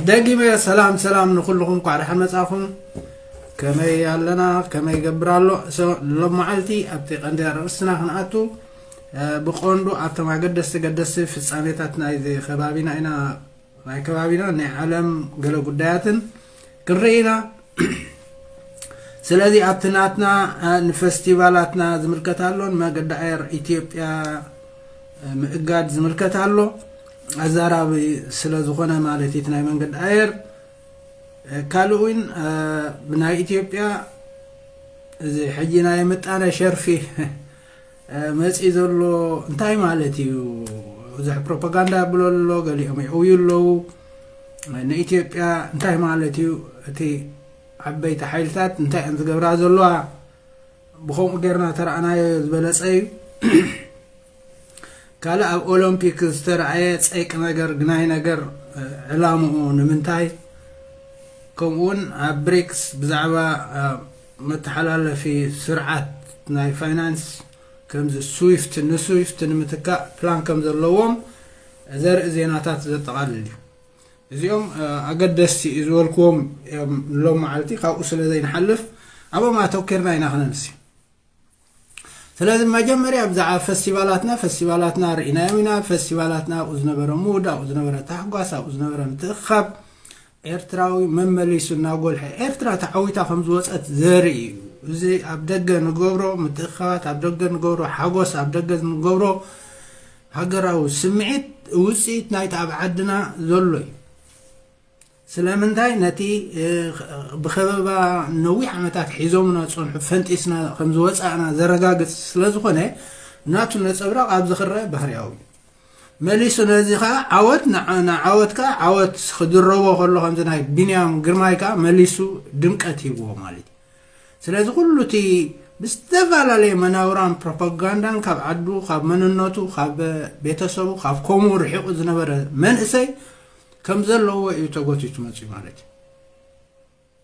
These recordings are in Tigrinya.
ደጊመ ሰላም ሰላም ንኹልኹም፣ ኳዕ ደሓን መጻኹም። ከመይ ኣለና? ከመይ ይገብር ኣሎ? ሶ፣ ሎም መዓልቲ ኣብቲ ቀንዲ ኣርእስትና ክንኣቱ፣ እ፣ ብቐንዱ ኣብቶም ኣገደስቲ ገደስቲ ፍጻሜታት ናይዚ ከባቢና ኢና፣ ናይ ከባቢና ናይ ዓለም ገለ ጉዳያትን ክንርኢ ኢና። ስለዚ ኣብቲ ናትና፣ እ፣ ንፈስቲቫላትና ዝምልከት ኣሎ፣ ንመንገዲ ኣየር ኢትዮጵያ፣ እ፣ ምእጋድ ዝምልከት ኣሎ። ኣዛራቢ ስለ ዝኾነ ማለት እዩ እቲ ናይ መንገዲ ኣየር። እ፣ ካልእ እውን፣ እ፣ ብናይ ኢትዮጵያ እዚ ሕጂ ናይ ምጣነ ሸርፊ፣ እ፣ መፂ ዘሎ እንታይ ማለት እዩ? ብዙሕ ፕሮፓጋንዳ ይብሎ ኣሎ፣ ገሊኦም የእውዩ ኣለዉ። ንኢትዮጵያ እንታይ ማለት እዩ? እቲ ዓበይቲ ሓይልታት እንታይ እየን ዝገብራ ዘለዋ? ብኸምኡ ጌርና ተረኣናዮ ዝበለጸ እዩ። ካልእ ኣብ ኦሎምፒክ ዝተረኣየ ጸይቂ ነገር፣ ግናይ ነገር፣ እ፣ ዕላምኡ ንምንታይ? ከምኡውን ኣብ ብሪክስ ብዛዕባ፣ እ፣ መተሓላለፊ ስርዓት ናይ ፋይናንስ ከምዚ ስዊፍት፣ ንስዊፍት ንምትካእ ፕላን ከም ዘለዎም ዘርኢ ዜናታት ዘጠቓልል እዩ። እዚኦም፣ እ፣ ኣገደስቲ እዩ ዝበልክዎም እዮም ሎም መዓልቲ፣ ካብኡ ስለ ዘይንሓልፍ ኣብኦም ኣተኪርና ኢና ክነምሲ። ስለዚ መጀመርያ ብዛዕባ ፈስቲቫላትና፣ ፈስቲቫላትና ርኢናዮም ኢና። ፈስቲቫላትና ኣብኡ ዝነበረ ሙድ፣ ኣብኡ ዝነበረ ታሕጓስ፣ ኣብኡ ዝነበረ ምትእኽኻብ ኤርትራዊ መመሊሱ እናጎልሐ፣ ኤርትራ ተዓዊታ ከም ዝወጸት ዘርኢ እዩ። እዚ ኣብ ደገ ንገብሮ ምትእኽኻባት፣ ኣብ ደገ ንገብሮ ሓጎስ፣ ኣብ ደገ ንገብሮ ሃገራዊ ስምዒት ውጽኢት ናይቲ ኣብ ዓድና ዘሎ እዩ። ስለምንታይ? ነቲ፣ እ፣ ብኸበባ ነዊሕ ዓመታት ሒዞምና ዝጸንሑ ፈንጢስና ከም ዝወጻእና ዘረጋግጽ ስለ ዝኾነ፣ ናቱ ነጸብራቕ ኣብዚ ክረአ ባህርያዊ እዩ። መሊሱ ነዚ ኸኣ ዓወት ንዓ-፣ ንዓወት ከኣ ዓወት ክድረቦ ከሎ፣ ከምዚ ናይ ቢንያም ግርማይ ከኣ መሊሱ ድምቀት ሂብዎ ማለት እዩ። ስለዚ ኩሉ እቲ ብዝተፈላለየ መናውራን ፕሮፓጋንዳን ካብ ዓዱ፣ ካብ መንነቱ፣ ካብ ቤተሰቡ፣ ካብ ኮሙ ርሒቑ ዝነበረ መንእሰይ ከም ዘለዎ እዩ ተጎቲቱ መፅዩ ማለት እዩ።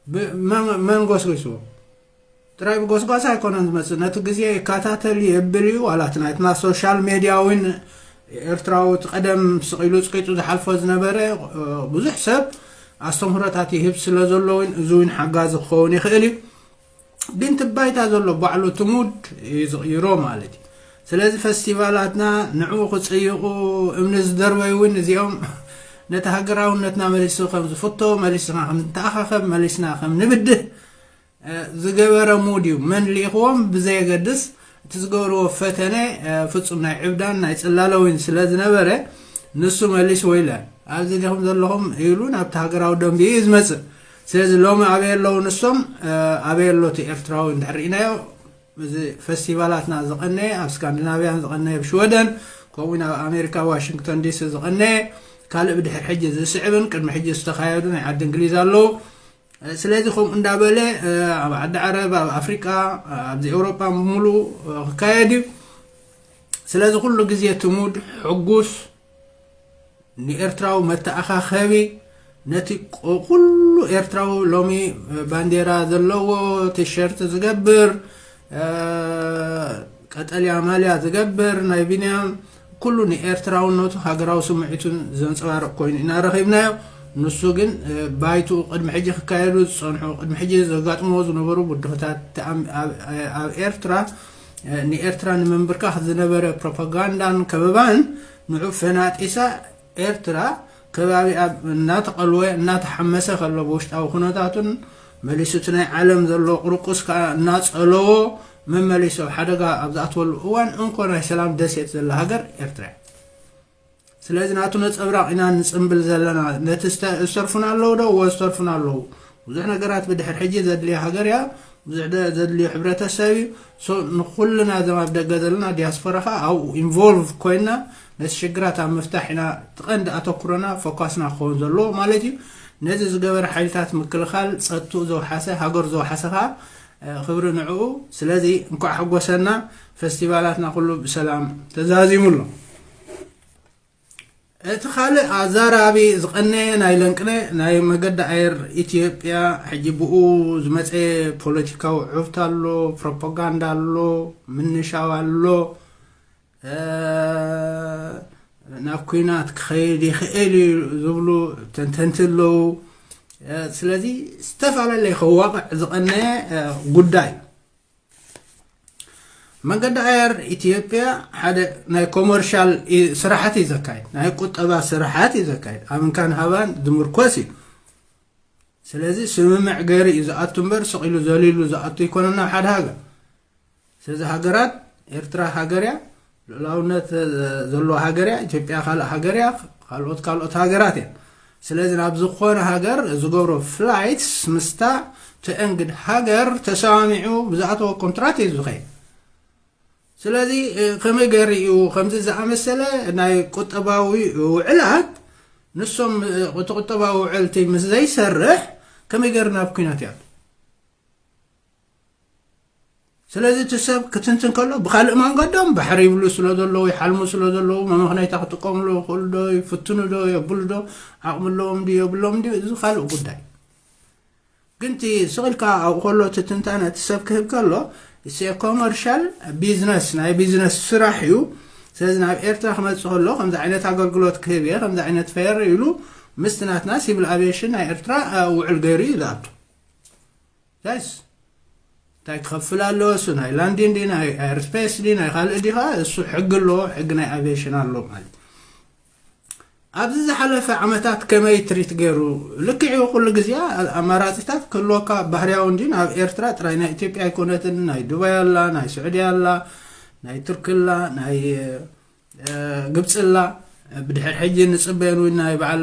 ብ-፣ መን፣ መን ጎስጒስዎ? ጥራይ ብጎስጓስ ኣይኮነን ዝመፅእ። ነቲ ግዜ ይከታተል የብል እዩ። ዋላ እቲ ናትና ሶሻል ሜድያ እውን ኤርትራዊ እቲ ቀደም ስቕ ኢሉ ጽቂጡ ዝሓልፎ ዝነበረ፣ እ፣ ብዙሕ ሰብ ኣስተምህሮታት ይህብ ስለ ዘሎ እውን እዚ እውን ሓጋዚ ክኸውን ይኽእል እዩ። ግን እቲ ባይታ ዘሎ ባዕሉ እቲ ሙድ እዩ ዝቕይሮ ማለት እዩ። ስለዚ ፈስቲቫላትና ንዕኡ ክጽይቑ እምኒ ዝደርበዩ እውን እዚኦም ነቲ ሃገራውነትና መሊሱ ከም ዝፍቶ፣ መሊስና ከም ንተኣኻኸብ፣ መሊስና ከም ንብድህ፣ እ፣ ዝገበረ ሙድ እዩ። መን ልኢኽዎም ብዘየገድስ እቲ ዝገብርዎ ፈተነ፣ እ፣ ፍጹም ናይ ዕብዳን ናይ ጽላለዊን ስለ ዝነበረ ንሱ መሊስዎ ኢለ ኣብዚ ዲኹም ዘለኹም ኢሉ ናብቲ ሃገራዊ ደንቢ እዩ ዝመጽእ። ስለዚ ሎሚ ኣበይ ኣለዉ ንሶም፣ እ፣ ኣበይ ኣሎ እቲ ኤርትራዊ እንድሕር ርኢናዮ፣ እዚ ፈስቲቫላትና ዝቐነየ ኣብ ስካንዲናቭያን ዝቐነየ ኣብ ሽወደን፣ ከምኡ እውን ኣብ ኣሜሪካ ዋሽንግቶን ዲሲ ዝቐነየ፣ ካልእ ብድሕር ሕጂ ዝስዕብን ቅድሚ ሕጂ ዝተኻየዱ ናይ ዓዲ እንግሊዝ ኣለዉ። ስለዚ ከምኡ እንዳበለ ኣብ ዓዲ ዓረብ፣ ኣብ ኣፍሪቃ፣ ኣብዚ ኤውሮጳ ብምሉእ ክካየድ እዩ። ስለዚ ኩሉ ግዜ እቲ ሙድ ሕጉስ፣ ንኤርትራዊ መተኣኻኸቢ፣ ነቲ ቁ-፣ ኩሉ ኤርትራዊ ሎሚ ባንዴራ ዘለዎ ቲሸርት ዝገብር፣ ቀጠልያ ማልያ ዝገብር ናይ ቢንያም፣ ኩሉ ንኤርትራውነቱ ሃገራዊ ስምዒቱን ዘንጸባርቕ ኮይኑ ኢና ረኺብናዮ። ንሱ ግን፣ እ፣ ባይትኡ ቅድሚ ሕጂ ክካየዱ ዝጸንሑ፣ ቅድሚ ሕጂ ዘጋጥምዎ ዝነበሩ ብድሆታት፣ ተኣም-፣ ኣብ፣ ኣብ ኤርትራ፣ እ፣ ንኤርትራ ንምንብርካኽ ዝነበረ ፕሮፓጋንዳን ከበባን ንዑ ፈናጢሳ ኤርትራ ከባቢኣ እናተቐልወ፣ እናተሓመሰ ከሎ ብውሽጣዊ ኩነታቱን መሊሱ እቲ ናይ ዓለም ዘሎ ቁርቁስ ከኣ እናጸለዎ መመሊሱ ኣብ ሓደጋ ኣብ ዝኣትወሉ እዋን እንኮ ናይ ሰላም ደሴት ዘላ ሃገር ኤርትራ እያ። ስለዚ ናቱ ነጸብራቕ ኢና ንጽምብል ዘለና። ነቲ ዝተ-፣ ዝተርፉና ኣለዉ ዶ? እወ ዝተርፉና ኣለዉ። ብዙሕ ነገራት ብድሕር ሕጂ ዘድልያ ሃገር እያ። ብዙሕ ደ-፣ ዘድልዮ ሕብረተሰብ እዩ። ሶ ንኹልና እዞም ኣብ ደገ ዘለና ዲያስፖራ ከኣ ኣብኡ ኢንቮልቭ ኮይንና ነቲ ሽግራት ኣብ ምፍታሕ ኢና እቲ ቀንዲ ኣተኩሮና ፎካስና ክኸውን ዘለዎ ማለት እዩ። ነዚ ዝገበረ ሓይልታት ምክልኻል ጸጥትኡ ዘውሓሰ፣ ሃገሩ ዘውሓሰ ከኣ፣ እ፣ ክብሪ ንዕኡ። ስለዚ እንኳዕ ሓጎሰና፣ ፈስቲቫላትና ኩሉ ብሰላም ተዛዚሙ ኣሎ። እቲ ካልእ ኣዛራቢ ዝቐነየ ናይ ለንቅነ ናይ መገዲ ኣየር ኢትዮጵያ፣ ሕጂ ብኡ ዝመፀ ፖለቲካዊ ዕብት ኣሎ፣ ፕሮፓጋንዳ ኣሎ፣ ምንሻው ኣሎ፣ ናብ ኩናት ክኸይድ ይኽእል እዩ ዝብሉ ተንተንቲ ኣለዉ። ስለዚ ዝተፈላለየ ከዋቕዕ ዝቐነየ ጉዳይ እዩ። መንገዲ ኣየር ኢትዮጵያ ሓደ ናይ ኮመርሻል ስራሕት እዩ ዘካየድ፣ ናይ ቁጠባ ስራሕት እዩ ዘካየድ። ኣብ እንካን ሃባን ዝምርኮስ እዩ። ስለዚ ስምምዕ ገይሩ እዩ ዝኣቱ እምበር ስቕ ኢሉ ዘሊሉ ዝኣቱ ኣይኮነን ናብ ሓደ ሃገር። ስለዚ ሃገራት፣ ኤርትራ ሃገር እያ፣ ልኡላውነት ዘለዋ ሃገር እያ፣ ኢትዮጵያ ካልእ ሃገር እያ፣ ካልኦት ካልኦት ሃገራት እየን። ስለዚ ናብ ዝኾነ ሃገር ዝገብሮ ፍላይትስ ምስታ ትእንግድ ሃገር ተሰማሚዑ ብዝኣተወ ኮንትራት እዩ ዝኸይድ። ስለዚ ከመይ ገይሩ እዩ ከምዚ ዝኣመሰለ ናይ ቁጠባዊ ውዕላት፣ ንሶም እቲ ቁጠባዊ ውዕልቲ ምስ ዘይሰርሕ ከመይ ገይሩ ናብ ኩናት ይኣቱ? ስለዚ እቲ ሰብ ክትንትን ከሎ ብካልእ መንገዶም ባሕሪ ይብሉ ስለ ዘለዉ፣ ይሓልሙ ስለ ዘለዉ፣ መመኽነይታ ክጥቀምሉ ይኽእሉ ዶ፣ ይፍትኑ ዶ፣ የብሉ ዶ፣ ዓቕሚ ኣለዎም ድዩ የብሎም ድዩ፣ እዚ ካልእ ጉዳይ። ግን እቲ ስቕ ኢልካ ኣብኡ ከሎ እቲ ትንታነ እቲ ሰብ ክህብ ከሎ፣ it's a commercial business፣ ናይ ቢዝነስ ስራሕ እዩ። ስለዚ ናብ ኤርትራ ክመጽእ ከሎ ከምዚ ዓይነት ኣገልግሎት ክህብ እየ፣ ከምዚ ዓይነት ፌር ኢሉ ምስቲ ናትና ሲቪል ኣቪዬሽን ናይ ኤርትራ ውዕል ገይሩ እዩ ዝኣቱ። ዛይስ እንታይ ክኸፍል ኣለዎ? እሱ ናይ ላንዲን ድዩ፣ ናይ ኤርስፔስ ድዩ፣ ናይ ካልእ ድዩ? እሱ ሕጊ ኣለዎ፣ ሕጊ ናይ ኣቪዬሽን ኣሎ ማለት እዩ። ኣብዚ ዝሓለፈ ዓመታት ከመይ ትሪት ገይሩ? ልክዕ እዩ፣ ኩሉ ግዜ ኣማራፂታት ክህልወካ ባህርያዊ እንዲ። ናብ ኤርትራ ጥራይ ናይ ኢትዮጵያ ኣይኮነትን፣ ናይ ዱባይ ኣላ፣ ናይ ስዑዲ ኣላ፣ ናይ ቱርኪ ኣላ፣ ናይ ግብፂ ኣላ፣ ብድሕር ሕጂ ንፅበየን እውን ናይ በዓል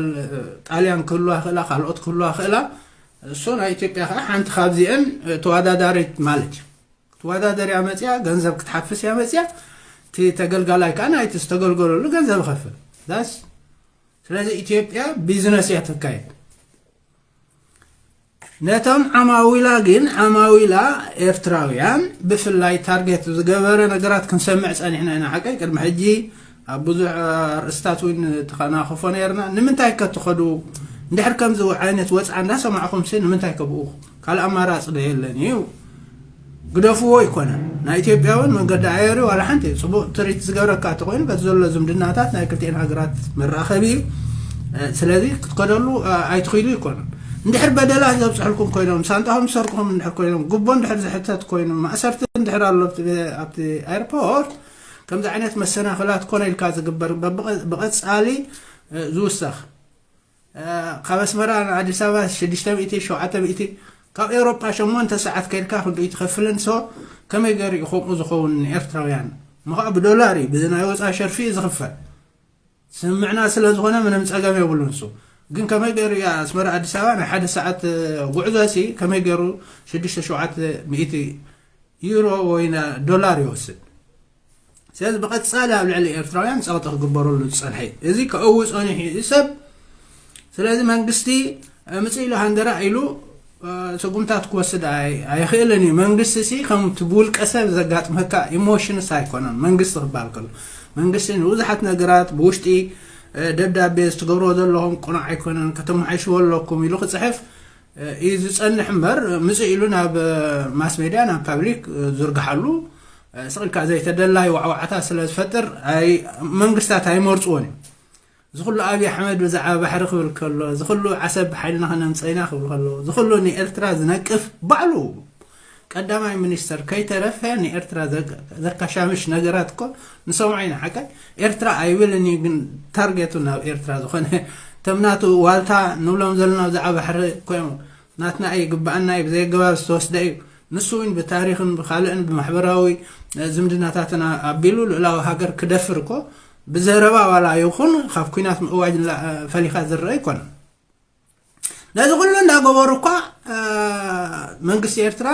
ጣልያን ክህልዋ ክእላ፣ ካልኦት ክህልዋ ክእላ። እሱ ናይ ኢትዮጵያ ከዓ ሓንቲ ካብዚአን ተወዳዳሪት ማለት እዩ። ክትወዳደር እያ መፅያ፣ ገንዘብ ክትሓፍስ እያ መፅያ። እቲ ተገልጋላይ ከዓ ናይቲ ዝተገልገለሉ ገንዘብ ይኸፍል። ዳስ ስለዚ ኢትዮጵያ ቢዝነስ እያ ተካየድ። ነቶም ዓማዊላ ግን ዓማዊላ ኤርትራውያን ብፍላይ ታርጌት ዝገበረ ነገራት ክንሰምዕ ጸኒሕና ኢና። ሓቀይ ቅድሚ ሕጂ ኣብ ብዙሕ ኣርእስታት እውን ተኸናኸፎ ነርና። ንምንታይ ከትኸዱ? እንድሕር ከምዚ ዓይነት ወፅዓ እንዳሰማዕኹምሲ ንምንታይ ከብኡ? ካልእ ኣማራፂ ዶ የለን እዩ? ግደፍዎ ኣይኮነን። ናይ ኢትዮጵያ እውን መንገዲ ኣየር ዋላ ሓንቲ ጽቡቕ ትርኢት ዝገብረካ እንተኾይኑ በቲ ዘሎ ዝምድናታት ናይ ክልቲኤን ሃገራት መራኸቢ እዩ። ስለዚ ክትከደሉ ኣይትኽእሉ ኣይኮነን። እንድሕር በደላት ዘብፅሕልኩም ኮይኖም፣ ሳንጣኹም ዝሰርቁኹም እንድሕር ኮይኖም፣ ጉቦ እንድሕር ዝሕተት ኮይኑ፣ ማእሰርቲ እንድሕር ኣሎ ኣብቲ ኣየርፖርት፣ ከምዚ ዓይነት መሰናኽላት ኮነ ኢልካ ዝግበር ብቐፃሊ ዝውሰኽ። ካብ ኣስመራ ንኣዲስ ኣበባ ሽዱሽተ ሚእቲ፣ ሸውዓተ ሚእቲ፣ ካብ ኤውሮጳ ሸሞንተ ሰዓት ከይድካ ክንድኡ ትኸፍልን። ሶ ከመይ ገይሩ እዩ ከምኡ ዝኸውን ንኤርትራውያን? እሞ ከዓ ብዶላር እዩ፣ ብዚ ናይ ወፃ ሸርፊ እዩ ዝኽፈል። ስምምዕና ስለ ዝኾነ ምንም ፀገም የብሉን። እሱ ግን ከመይ ገይሩ እዩ ኣስመራ ኣዲስ ኣበባ ናይ ሓደ ሰዓት ጉዕዞ ሲ ከመይ ገይሩ ሽዱሽተ ሸውዓተ ሚእቲ ዩሮ ወይ ዶላር ይወስድ? ስለዚ ብቐፃሊ ኣብ ልዕሊ ኤርትራውያን ፀቕጢ ክግበረሉ ዝፀንሐ እዩ። እዚ ከእው ፀኒሑ እዩ ሰብ። ስለዚ መንግስቲ ምፅእ ኢሉ ሃንደራ ኢሉ ስጉምታት ክወስድ ኣይኽእልን እዩ። መንግስቲ ሲ ከምቲ ብውልቀ ሰብ ዘጋጥመካ ኢሞሽንስ ኣይኮነን። መንግስቲ ክበሃል ከሎ መንግስቲ ንብዙሓት ነገራት ብውሽጢ ደብዳቤ ዝትገብርዎ ዘለኹም ቅኑዕ ኣይኮነን፣ ከተመሓይሽዎ ኣለኩም ኢሉ ክፅሕፍ እዩ ዝፀንሕ እምበር፣ ምፅእ ኢሉ ናብ ማስ ሜድያ፣ ናብ ፓብሊክ ዝርግሓሉ ስቕ ኢልካ ዘይተደላይ ዋዕዋዕታ ስለ ዝፈጥር መንግስታት ኣይመርፅዎን እዮም። እዚ ኩሉ ኣብይ ኣሕመድ ብዛዕባ ባሕሪ ክብል ከሎ፣ እዚ ኩሉ ዓሰብ ብሓይልና ከነምፀኢና ክብል ከሎ፣ እዚ ኩሉ ንኤርትራ ዝነቅፍ ባዕሉ ቀዳማይ ሚኒስተር ከይተረፈ ንኤርትራ ዘካሻምሽ ነገራት እኮ ንሰምዖ ኢና። ሓቀይ ኤርትራ ኣይብልን እዩ፣ ግን ታርጌቱ ናብ ኤርትራ ዝኾነ እቶም ናቱ ዋልታ ንብሎም ዘለና ብዛዕባ ባሕሪ እኮ እዮም። ናትና እዩ፣ ይግብኣና እዩ፣ ብዘየገባብ ዝተወስደ እዩ። ንሱ እውን ብታሪኽን ብኻልእን ብማሕበራዊ ዝምድናታትን ኣቢሉ ልኡላዊ ሃገር ክደፍር እኮ ብዘረባ ዋላ ይኹን ካብ ኩናት ምእዋጅ ፈሊኻ ዝረአ ኣይኮነን። ነዚ ኩሉ እንዳገበሩ እኳ መንግስቲ ኤርትራ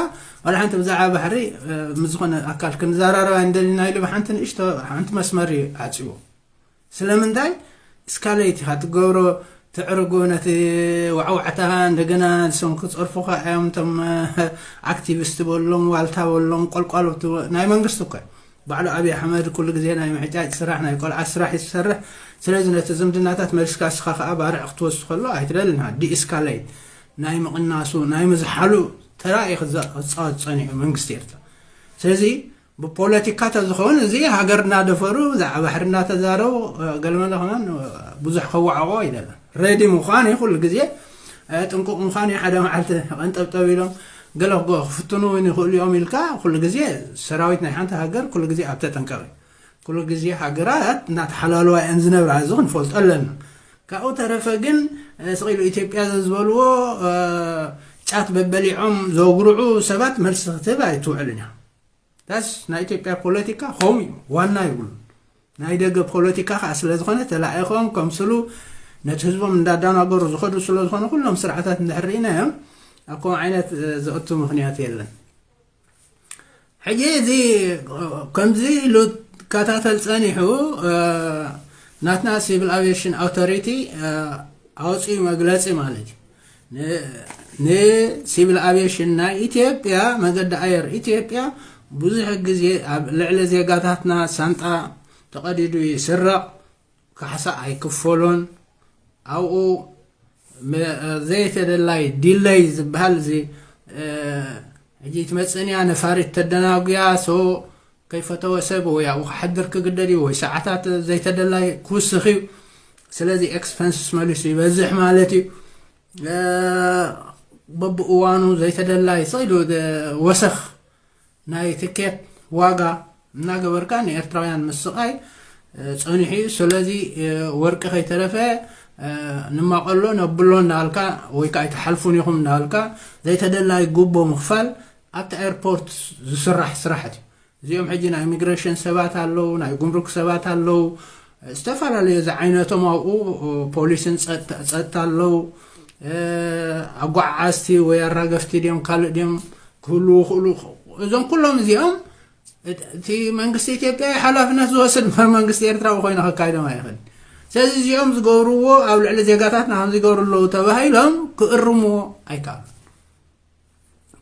ዋላ ሓንቲ ብዛዕባ ባሕሪ ምስ ዝኾነ ኣካል ክንዘራረብ ኣይንደልን ኢና ኢሉ ብሓንቲ ንእሽቶ ሓንቲ መስመር እዩ ዓፅዎ። ስለምንታይ እስካሌት ኢኻ ትገብሮ፣ ትዕርጉ ነቲ ዋዕዋዕታ እንደገና ንሶም ክፀርፉኻ እዮም። እቶም ኣክቲቪስት በሎም ዋልታ በሎም ቆልቋል ናይ መንግስቲ እኮ ባዕሉ ኣብይ ኣሕመድ ኩሉ ግዜ ናይ ምዕጫጭ ስራሕ፣ ናይ ቆልዓ ስራሕ ይሰርሕ። ስለዚ ነቲ ዝምድናታት መልስካ እስኻ ከኣ ባርዕ ክትወስድ ከሎ ኣይትደልን። ዲስካሌት ናይ ምቕናሱ፣ ናይ ምዝሓሉ ተራ እዩ ክዛ- ክጻወት ጸኒሑ መንግስቲ ኤርትራ። ስለዚ ብፖለቲካ ተዝኸውን እዚ ሃገር እናደፈሩ ብዛዕባ ባሕሪ እናተዛረቡ፣ ገለመለ ከማን ብዙሕ ከዋዕቆ ኣይደለን። ሬዲ ምዃን እዩ ኩሉ ግዜ፣ ጥንቁቕ ምዃን እዩ። ሓደ መዓልቲ ቀንጠብጠብ ኢሎም ገለ ክፍትኑ እውን ይኽእሉ እዮም ኢልካ ኩሉ ግዜ፣ ሰራዊት ናይ ሓንቲ ሃገር ኩሉ ግዜ ኣብ ተጠንቀቕ እዩ። ኩሉ ግዜ ሃገራት እናተሓላለዋ እየን ዝነብራ፣ እዚ ክንፈልጦ ኣለና። ካብኡ ተረፈ ግን ስቕ ኢሉ ኢትዮጵያ ዝበልዎ ጫት በበሊዖም ዘጉርዑ ሰባት መልሲ ክትህብ ኣይትውዕልን እያ። ዳስ ናይ ኢትዮጵያ ፖለቲካ ከምኡ እዩ፣ ዋና ይብሉ። ናይ ደገ ፖለቲካ ከዓ ስለ ዝኾነ ተላኢኾም ከምስሉ ነቲ ህዝቦም እንዳዳናገሩ ዝኸዱ ስለ ዝኾነ ኩሎም ስርዓታት እንድሕር ርኢናዮም ኣብ ከምኡ ዓይነት ዘእቱ ምኽንያት የለን። ሕጂ እዚ ከምዚ ኢሉ ክከታተል ጸኒሑ፣ ናትና ሲቪል ኣቪዬሽን ኣውቶሪቲ ኣውፅኡ መግለፂ ማለት እዩ። ንሲቪል ኣቪዬሽን ናይ ኢትዮጵያ፣ መገዲ ኣየር ኢትዮጵያ ብዙሕ ግዜ ኣብ ልዕሊ ዜጋታትና ሳንጣ ተቐዲዱ ይስረቕ፣ ካሕሳ ኣይክፈሎን። ኣብኡ ዘይተደላይ ዲለይ ዝበሃል እዚ ሕጂ ትመፅእንያ ነፋሪት ተደናጉያ ሶ ከይፈተወ ሰብ ወይ ኣብኡ ክሓድር ክግደድ እዩ ወይ ሰዓታት ዘይተደላይ ክውስኽ እዩ። ስለዚ ኤክስፐንስስ መሊሱ ይበዝሕ ማለት እዩ። በብእዋኑ ዘይተደላይ ስቕ ኢሉ ወሰኽ ናይ ትኬት ዋጋ እናገበርካ ንኤርትራውያን ምስቓይ ፀኒሑ እዩ። ስለዚ ወርቂ ከይተረፈ ንማቐሎ ነብሎ እናበልካ ወይ ከዓ ኣይትሓልፉን ኢኹም እናበልካ ዘይተደላይ ጉቦ ምኽፋል ኣብቲ ኤርፖርት ዝስራሕ ስራሕት እዩ። እዚኦም ሕጂ ናይ ኢሚግሬሽን ሰባት ኣለዉ፣ ናይ ጉምሩክ ሰባት ኣለዉ፣ ዝተፈላለዩ ዝዓይነቶም ኣብኡ ፖሊስን ፀጥታ ኣለዉ። ኣጓዓዓዝቲ ወይ ኣራገፍቲ ድዮም ካልእ ድዮም ክህልዉ ይኽእሉ። እዞም ኩሎም እዚኦም እቲ መንግስቲ ኢትዮጵያ ሓላፍነት ዝወስድ እምበር መንግስቲ ኤርትራዊ ኮይኑ ከካይዶም ኣይኽእል። ስለዚ እዚኦም ዝገብርዎ ኣብ ልዕሊ ዜጋታትና ከም ዝገብሩ ኣለዉ ተባሂሎም ክእርምዎ ኣይከኣሉ።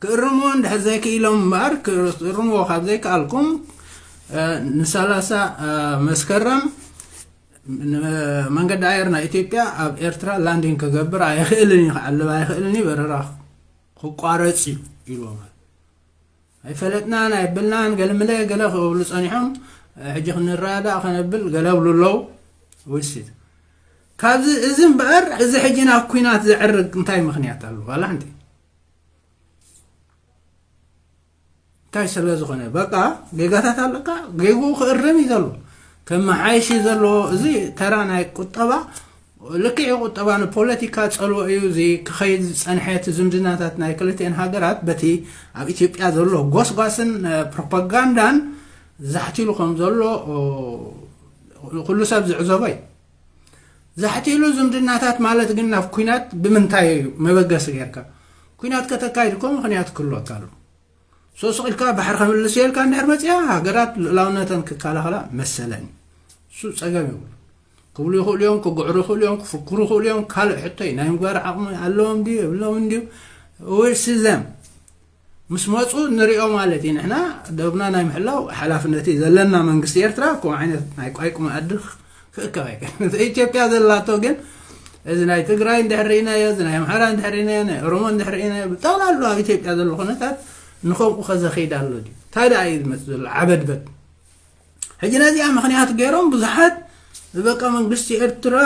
ክእርምዎ እንድሕር ዘይክኢሎም እምበኣር ክእርምዎ ካብ ዘይከኣልኩም ንሰላሳ መስከረም መንገዲ ኣየር ናይ ኢትዮጵያ ኣብ ኤርትራ ላንዲንግ ክገብር ኣይኽእልን እዩ፣ ክዓልብ ኣይኽእልን እዩ፣ በረራ ክቋረፅ እዩ ኢልዎም። ኣይፈለጥናን ኣይብልናን ገለምለ ገለ ክብሉ ፀኒሖም። ሕጂ ክንረዳእ ከነብል ገለ ብሉ ኣለዉ። ውሲት ካብዚ እዚ እምበኣር እዚ ሕጂ ናብ ኩናት ዘዕርግ እንታይ ምኽንያት ኣሎ? ዋላ ሓንቲ እንታይ ስለ ዝኾነ በቃ ጌጋታት ኣለካ፣ ጌግኡ ክእርም እዩ ዘሎ፣ ከመሓይሽ እዩ ዘለዎ። እዚ ተራ ናይ ቁጠባ ልክዕ ቁጠባ ንፖለቲካ ጸልዎ እዩ። እዚ ክኸይድ ዝጸንሐ እቲ ዝምድናታት ናይ ክልቲኤን ሃገራት በቲ ኣብ ኢትዮጵያ ዘሎ ጎስጓስን ፕሮፓጋንዳን ዛሕቲሉ ከም ዘሎ ኩሉ ሰብ ዝዕዘቦ እዩ። ዛሕቲሉ ዝምድናታት ማለት ግን ናብ ኩናት ብምንታይ እዩ መበገሲ ጌርካ? ኩናት ከተካይድ እኮ ምኽንያት ክህልወካ ኣሎ። ሶስቕ ኢልካ ባሕሪ ከምልስ የልካ እንድሕር መፅያ ሃገራት ልእላውነተን ክከላኸላ መሰለን እዩ። እሱ ፀገም ይብሉ ክብሉ ይኽእሉ እዮም፣ ክግዕሩ ይኽእሉ እዮም፣ ክፍክሩ ይኽእሉ እዮም። ካልእ ሕቶ እዩ ናይ ምግባር ዓቕሚ ኣለዎም ድዩ የብለውን ድዩ? ውስዘም ምስ መፁ ንሪኦ ማለት እዩ። ንሕና ደብና ናይ ምሕላው ሓላፍነት እዩ ዘለና። መንግስቲ ኤርትራ ከምኡ ዓይነት ናይ ቋይቁ መኣዲ ክእከብ ኣይክእል። ኢትዮጵያ ዘላቶ ግን እዚ ናይ ትግራይ እንድሕር ርኢናዮ፣ እዚ ናይ ኣምሓራ እንድሕር ርኢናዮ፣ ናይ ኦሮሞ እንድሕር ርኢናዮ፣ ብጠቕላሉ ኣብ ኢትዮጵያ ዘሎ ኩነታት ንከምኡ ከዘኸይድ ኣሎ ድዩ? እንታይ ደኣ እዩ ዝመፅእ ዘሎ ዓበድበድ? ሕጂ ነዚኣ ምኽንያት ገይሮም ብዙሓት በቃ መንግስቲ ኤርትራ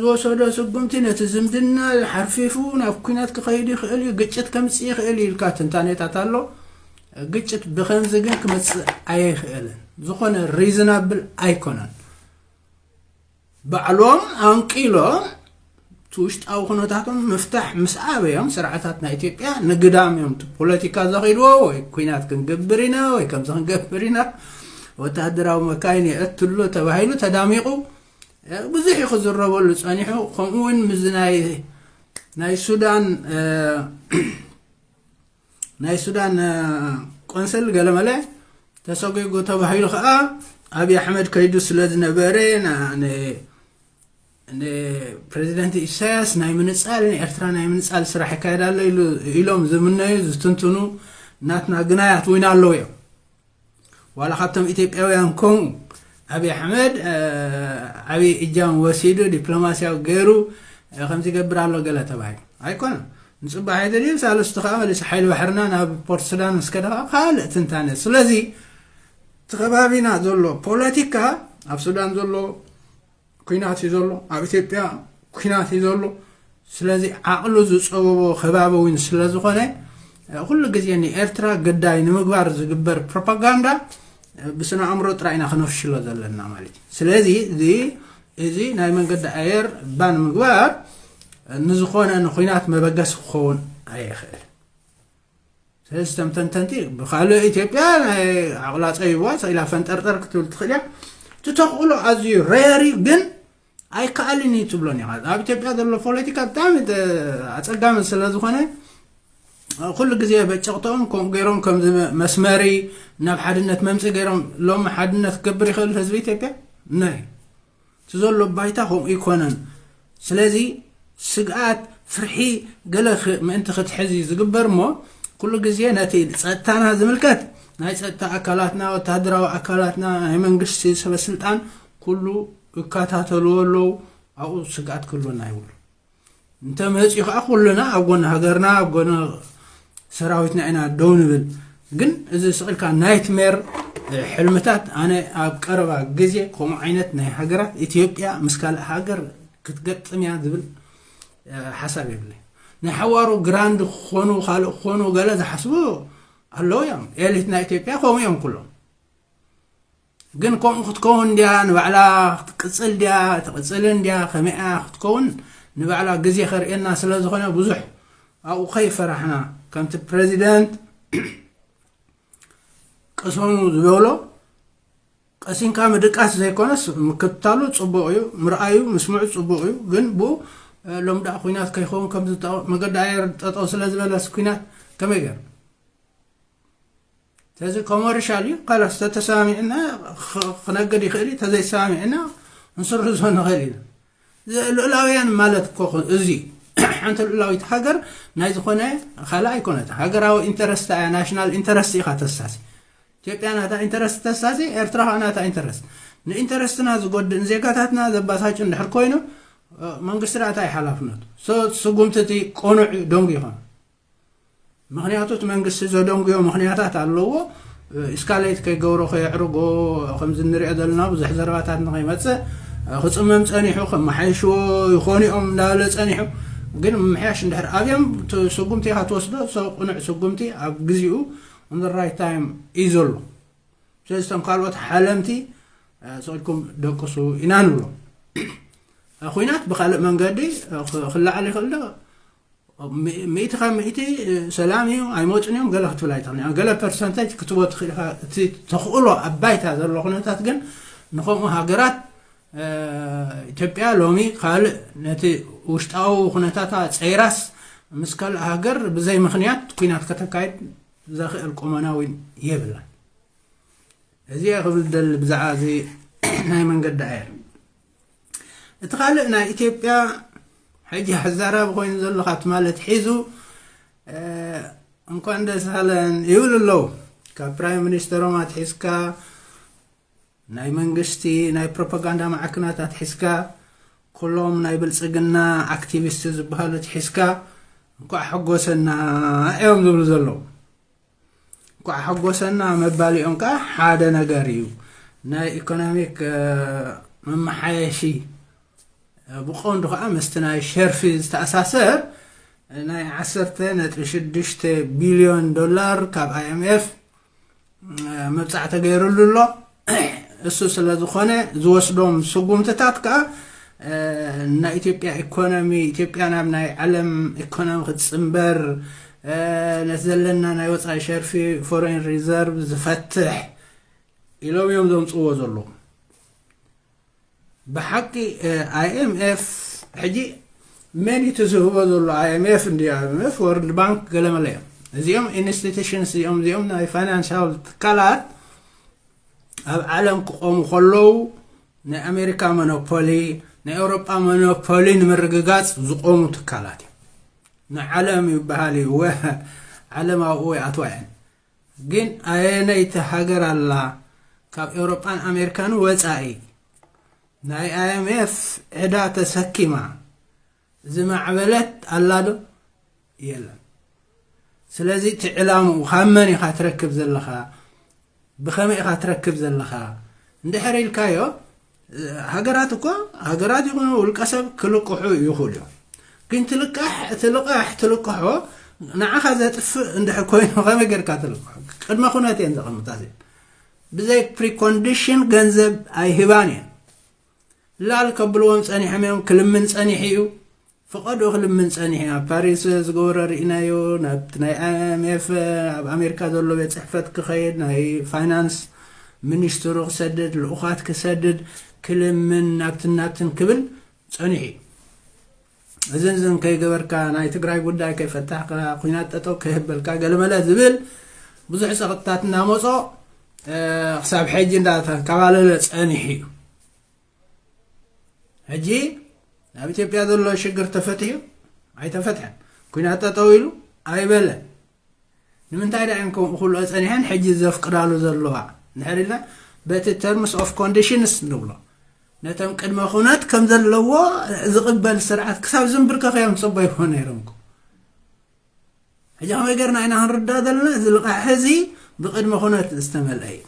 ዝወሰዶ ስጉምቲ ነቲ ዝምድና ሓርፊፉ ናብ ኩናት ክኸይድ ይኽእል እዩ፣ ግጭት ከምፅእ ይኽእል እዩ ኢልካ ትንታኔታት ኣሎ። ግጭት ብኸምዚ ግን ክመፅእ ኣይኽእልን። ዝኾነ ሪዝናብል ኣይኮነን። ባዕሎም ኣንቂሎም እቲ ውሽጣዊ ኩነታቶም ምፍታሕ ምስ ኣበዮም ስርዓታት ናይ ኢትዮጵያ ንግዳም እዮም እቲ ፖለቲካ ዘኺድዎ ወይ ኩናት ክንገብር ኢና ወይ ከምዚ ክንገብር ኢና ወታደራዊ መካይን የእትሎ ተባሂሉ ተዳሚቑ ብዙሕ እዩ ክዝረበሉ ጸኒሑ። ከምኡ እውን ምስ ናይ ናይ ሱዳን ናይ ሱዳን ቆንሰል ገለመለ ተሰጒጉ ተባሂሉ ከዓ ኣብይ ኣሕመድ ከይዱ ስለ ዝነበረ ንፕሬዚደንት ኢሳያስ ናይ ምንፃል ንኤርትራ ናይ ምንፃል ስራሕ ይካየድ ኣሎ ኢሎም ዝምነዩ ዝትንትኑ ናትና ግናያት እውን ኣለዉ እዮም። ዋላ ካብቶም ኢትዮጵያውያን ኮኑ ኣብይ ኣሕመድ ዓብይ እጃም ወሲዱ ዲፕሎማስያዊ ገይሩ ከምዚ ይገብር ኣሎ ገለ ተባሂሉ ኣይኮነን። ንፅባሕ ኣይደልዩ ሳለስቲ ከዓ መሊሱ ሓይሊ ባሕርና ናብ ፖርት ሱዳን ምስ ከደ ከዓ ካልእ ትንታነ። ስለዚ እቲ ከባቢና ዘሎ ፖለቲካ ኣብ ሱዳን ዘሎ ኩናት እዩ ዘሎ፣ ኣብ ኢትዮጵያ ኩናት እዩ ዘሎ። ስለዚ ዓቕሉ ዝፀበቦ ከባቢ እውን ስለ ዝኾነ ኩሉ ግዜ ንኤርትራ ግዳይ ንምግባር ዝግበር ፕሮፓጋንዳ ብስነ ኣእምሮ ጥራይ ኢና ክነፍሽሎ ዘለና ማለት እዩ። ስለዚ እዚ እዚ ናይ መንገዲ ኣየር እባ ንምግባር ንዝኾነ ንኩናት መበገሲ ክኸውን ኣይኽእል። ስለዚ ተምተንተንቲ ብካልእ ኢትዮጵያ ናይ ዓቕላ ፀቢብዋ ኢላ ፈንጠርጠር ክትብል ትኽእል እያ። እቲ ተኽእሎ ኣዝዩ ሬር እዩ፣ ግን ኣይከኣልን እዩ ትብሎን ኢኻ። ኣብ ኢትዮጵያ ዘሎ ፖለቲካ ብጣዕሚ ኣፀጋሚ ስለ ዝኾነ ኩሉ ግዜ በጨቕጦም ከምኡ ገይሮም ከምዚ መስመሪ ናብ ሓድነት መምፅእ ገይሮም ሎሚ ሓድነት ክገብር ይኽእል ህዝቢ ኢትዮጵያ ናይ እቲ ዘሎ ባይታ ከምኡ ይኮነን። ስለዚ ስግኣት ፍርሒ ገለ ምእንቲ ክትሕዝ እዩ ዝግበር እሞ ኩሉ ግዜ ነቲ ፀጥታና ዝምልከት ናይ ፀጥታ ኣካላትና ወተሃደራዊ ኣካላትና ናይ መንግስቲ ሰበስልጣን ኩሉ ይከታተልዎ ኣለዉ። ኣብኡ ስግኣት ክህልወና ይብሉ። እንተ መፂኡ ከዓ ኩልና ኣብ ጎኒ ሃገርና ኣብ ጎኒ ሰራዊትና ኢና ደው ንብል። ግን እዚ ስቕልካ ናይትሜር ሕልምታት ኣነ ኣብ ቀረባ ግዜ ከምኡ ዓይነት ናይ ሃገራት ኢትዮጵያ ምስ ካልእ ሃገር ክትገጥም እያ ዝብል ሓሳብ የብለይ። ናይ ሓዋሩ ግራንድ ክኾኑ ካልእ ክኾኑ ገለ ዝሓስቡ ኣለዉ እዮም። ኤሊት ናይ ኢትዮጵያ ከምኡ እዮም ኩሎም። ግን ከምኡ ክትከውን ድያ ንባዕላ ክትቅፅል ድያ ትቕፅልን ድያ ከመይኣ ክትከውን ንባዕላ ግዜ ከርእየና ስለ ዝኾነ ብዙሕ ኣብኡ ከይፈራሕና ከምቲ ፕሬዚደንት ቅሰኑ ዝበሎ ቀሲንካ ምድቃስ ዘይኮነስ ምክትታሉ ፅቡቕ እዩ፣ ምርኣዩ ምስምዑ ፅቡቕ እዩ። ግን ብኡ ሎም ደኣ ኩናት ከይኸውን ከምዚ መገዲ ኣየር ጠጠው ስለ ዝበለስ ኩናት ከመይ ገር ተዚ ኮመርሻል እዩ ካላስ ተተሰማሚዕና ክነግድ ይኽእል እዩ። ተዘይሰማሚዕና ንስርዞ ንኽእል ኢና። ልኡላውያን ማለት እኮ እዚ ሓንቲ ልኡላዊት ሃገር ናይ ዝኾነ ካልእ ኣይኮነት። ሃገራዊ ኢንተረስት እያ፣ ናሽናል ኢንተረስት ኢኻ ተሳሲ። ኢትዮጵያ ናታ ኢንተረስት ተሳሲ፣ ኤርትራ ከዓ ናታ ኢንተረስት። ንኢንተረስትና ዝጎድእ ንዜጋታትና ዘባሳጭ እንድሕር ኮይኑ መንግስትና እንታይ ሓላፍነቱ? ስጉምቲ እቲ ቆኑዕ ደንጉ ይኾን። ምኽንያቱ እቲ መንግስቲ ዘደንጉዮ ምኽንያታት ኣለዎ። ኢስካሌት ከይገብሮ ከየዕርጎ ከምዚ እንሪኦ ዘለና ብዙሕ ዘረባታት ንኸይመፅእ ክፅመም ፀኒሑ ከመሓይሽዎ ይኾኑ እዮም እንዳበለ ፀኒሑ። ግን ምምሕያሽ እንድሕር ኣብዮም ስጉምቲ ኢኻ ትወስዶ ቅኑዕ ስጉምቲ ኣብ ግዚኡ ራይት ታይም እዩ ዘሎ። ስለዚ እቶም ካልኦት ሓለምቲ ስቕልኩም ደቅሱ ኢና ንብሎ። ኩናት ብካልእ መንገዲ ክለዓል ይኽእል ዶ? ሚእቲ ካብ ሚእቲ ሰላም እዩ ኣይመፁን እዮም ገለ ክትብል ኣይትኽእል። ገለ ፐርሰንተጅ ክትቦ ትኽእል ኢኻ። እቲ ተኽእሎ ኣብ ባይታ ዘሎ ኩነታት ግን ንከምኡ ሃገራት ኢትዮጵያ ሎሚ ካልእ ነቲ ውሽጣዊ ኩነታታ ፀይራስ ምስ ካልእ ሃገር ብዘይ ምኽንያት ኩናት ከተካይድ ዘኽእል ቁመና እውን የብላን። እዚ እየ ክብል ደሊ ብዛዕባ እዚ ናይ መንገዲ ኣየር። እቲ ካልእ ናይ ኢትዮጵያ ሕጂ ኣዛራቢ ኮይኑ ዘሎ ካብ ትማሊ ኣትሒዙ እንኳን ደስ ሃለን ይብሉ ኣለዉ። ካብ ፕራይም ሚኒስተሮም ኣትሒዝካ ናይ መንግስቲ ናይ ፕሮፓጋንዳ ማዕክናት ኣትሒዝካ ኩሎም ናይ ብልፅግና ኣክቲቪስት ዝበሃሉ ኣትሒዝካ እንኳዕ ሓጎሰና እዮም ዝብሉ ዘለዉ። እንኳዕ ሓጎሰና መባሊኦም ከዓ ሓደ ነገር እዩ። ናይ ኢኮኖሚክ መመሓየሺ ብቐንዱ ከዓ ምስቲ ናይ ሸርፊ ዝተኣሳሰር ናይ ዓሰርተ ነጥቢ ሽዱሽተ ቢልዮን ዶላር ካብ ኣይኤምኤፍ መብፃዕ ተገይሩሉ ኣሎ። እሱ ስለ ዝኾነ ዝወስዶም ስጉምትታት ከዓ ናይ ኢትዮጵያ ኢኮኖሚ ኢትዮጵያ ናብ ናይ ዓለም ኢኮኖሚ ክትፅንበር ነቲ ዘለና ናይ ወፃኢ ሸርፊ ፎሬን ሪዘርቭ ዝፈትሕ ኢሎም እዮም ዘምፅዎ ዘለዉ። ብሓቂ ኣይኤምኤፍ ሕጂ መን እዩ ዝህቦ ዘሎ? ኣይኤምኤፍ እንዲ ኣይኤምኤፍ ወርልድ ባንክ ገለመለ እዮም። እዚኦም ኢንስቲቱሽንስ እዚኦም እዚኦም ናይ ፋይናንሻል ትካላት ኣብ ዓለም ክቆሙ ከለዉ ናይ ኣሜሪካ ሞኖፖሊ ናይ ኤውሮጳ ሞኖፖሊ ንምርግጋፅ ዝቆሙ ትካላት እዮም። ንዓለም ይበሃል እዩ። ዓለም ኣብኡ ይኣትዋ እየን። ግን ኣየነይቲ ሃገር ኣላ ካብ ኤውሮጳን ኣሜሪካን ወጻኢ ናይ ኣይኤምኤፍ ዕዳ ተሰኪማ ዝማዕበለት ኣላ ዶ? የለን። ስለዚ እቲ ዕላምኡ ካብ መን ኢኻ ትረክብ ዘለኻ፣ ብኸመይ ኢኻ ትረክብ ዘለኻ እንድሕር ኢልካዮ፣ ሃገራት እኮ፣ ሃገራት ይኹኑ ውልቀ ሰብ ክልቅሑ ይኽእሉ እዮም። ግን ትልቃሕ ትልቃሕ ትልቅሖ ንዓኻ ዘጥፍእ እንድሕር ኮይኑ ከመይ ጌርካ ትልቅሖ? ቅድመ ኩነት እየን ዘቐምጣ እዚአን። ብዘይ ፕሪኮንዲሽን ገንዘብ ኣይህባን እየን። ላል ከብልዎም ጸኒሖም እዮም። ክልምን ጸኒሑ እዩ። ፈቐድኡ ክልምን ጸኒሑ እዩ። ኣብ ፓሪስ ዝገበሮ ርኢናዮ። ናብቲ ናይ ኣይኤምኤፍ ኣብ ኣሜሪካ ዘሎ ቤት ጽሕፈት ክኸይድ፣ ናይ ፋይናንስ ሚኒስትሩ ክሰድድ፣ ልኡኻት ክሰድድ፣ ክልምን ናብትን ናብትን ክብል ጸኒሑ እዩ። እዝን ዝን ከይገበርካ፣ ናይ ትግራይ ጉዳይ ከይፈታሕካ፣ ኩናት ጠጠው ከይበልካ፣ ገለመለ ዝብል ብዙሕ ጸቕጥታት እናመጾ፣ እ፣ ክሳብ ሕጂ እንዳተንከባለለ ጸኒሑ እዩ። ሕጂ ኣብ ኢትዮጵያ ዘሎ ሽግር ተፈቲሑ ኣይተፈትሐን። ኩናት ጠጠው ኢሉ ኣይበለን። ንምንታይ ደኣ እየን ከምኡ ክብልኦ ጸኒሐን ሕጂ ዘፍቅዳሉ ዘለዋ? እንድሕር ኢልና በቲ ተርምስ ኦፍ ኮንዲሽንስ ንብሎ፣ ነቶም ቅድመ ኩነት ከም ዘለዎ ዝቕበል ስርዓት ክሳብ ዝንብርከኽ እዮም ዝጽበይዎ ነይሮም እኮ። ሕጂ ከመይ ጌርና ኢና ክንርዳእ ዘለና? እዚ ልቓሕ እዚ ብቅድመ ኩነት ዝተመልአ እዩ።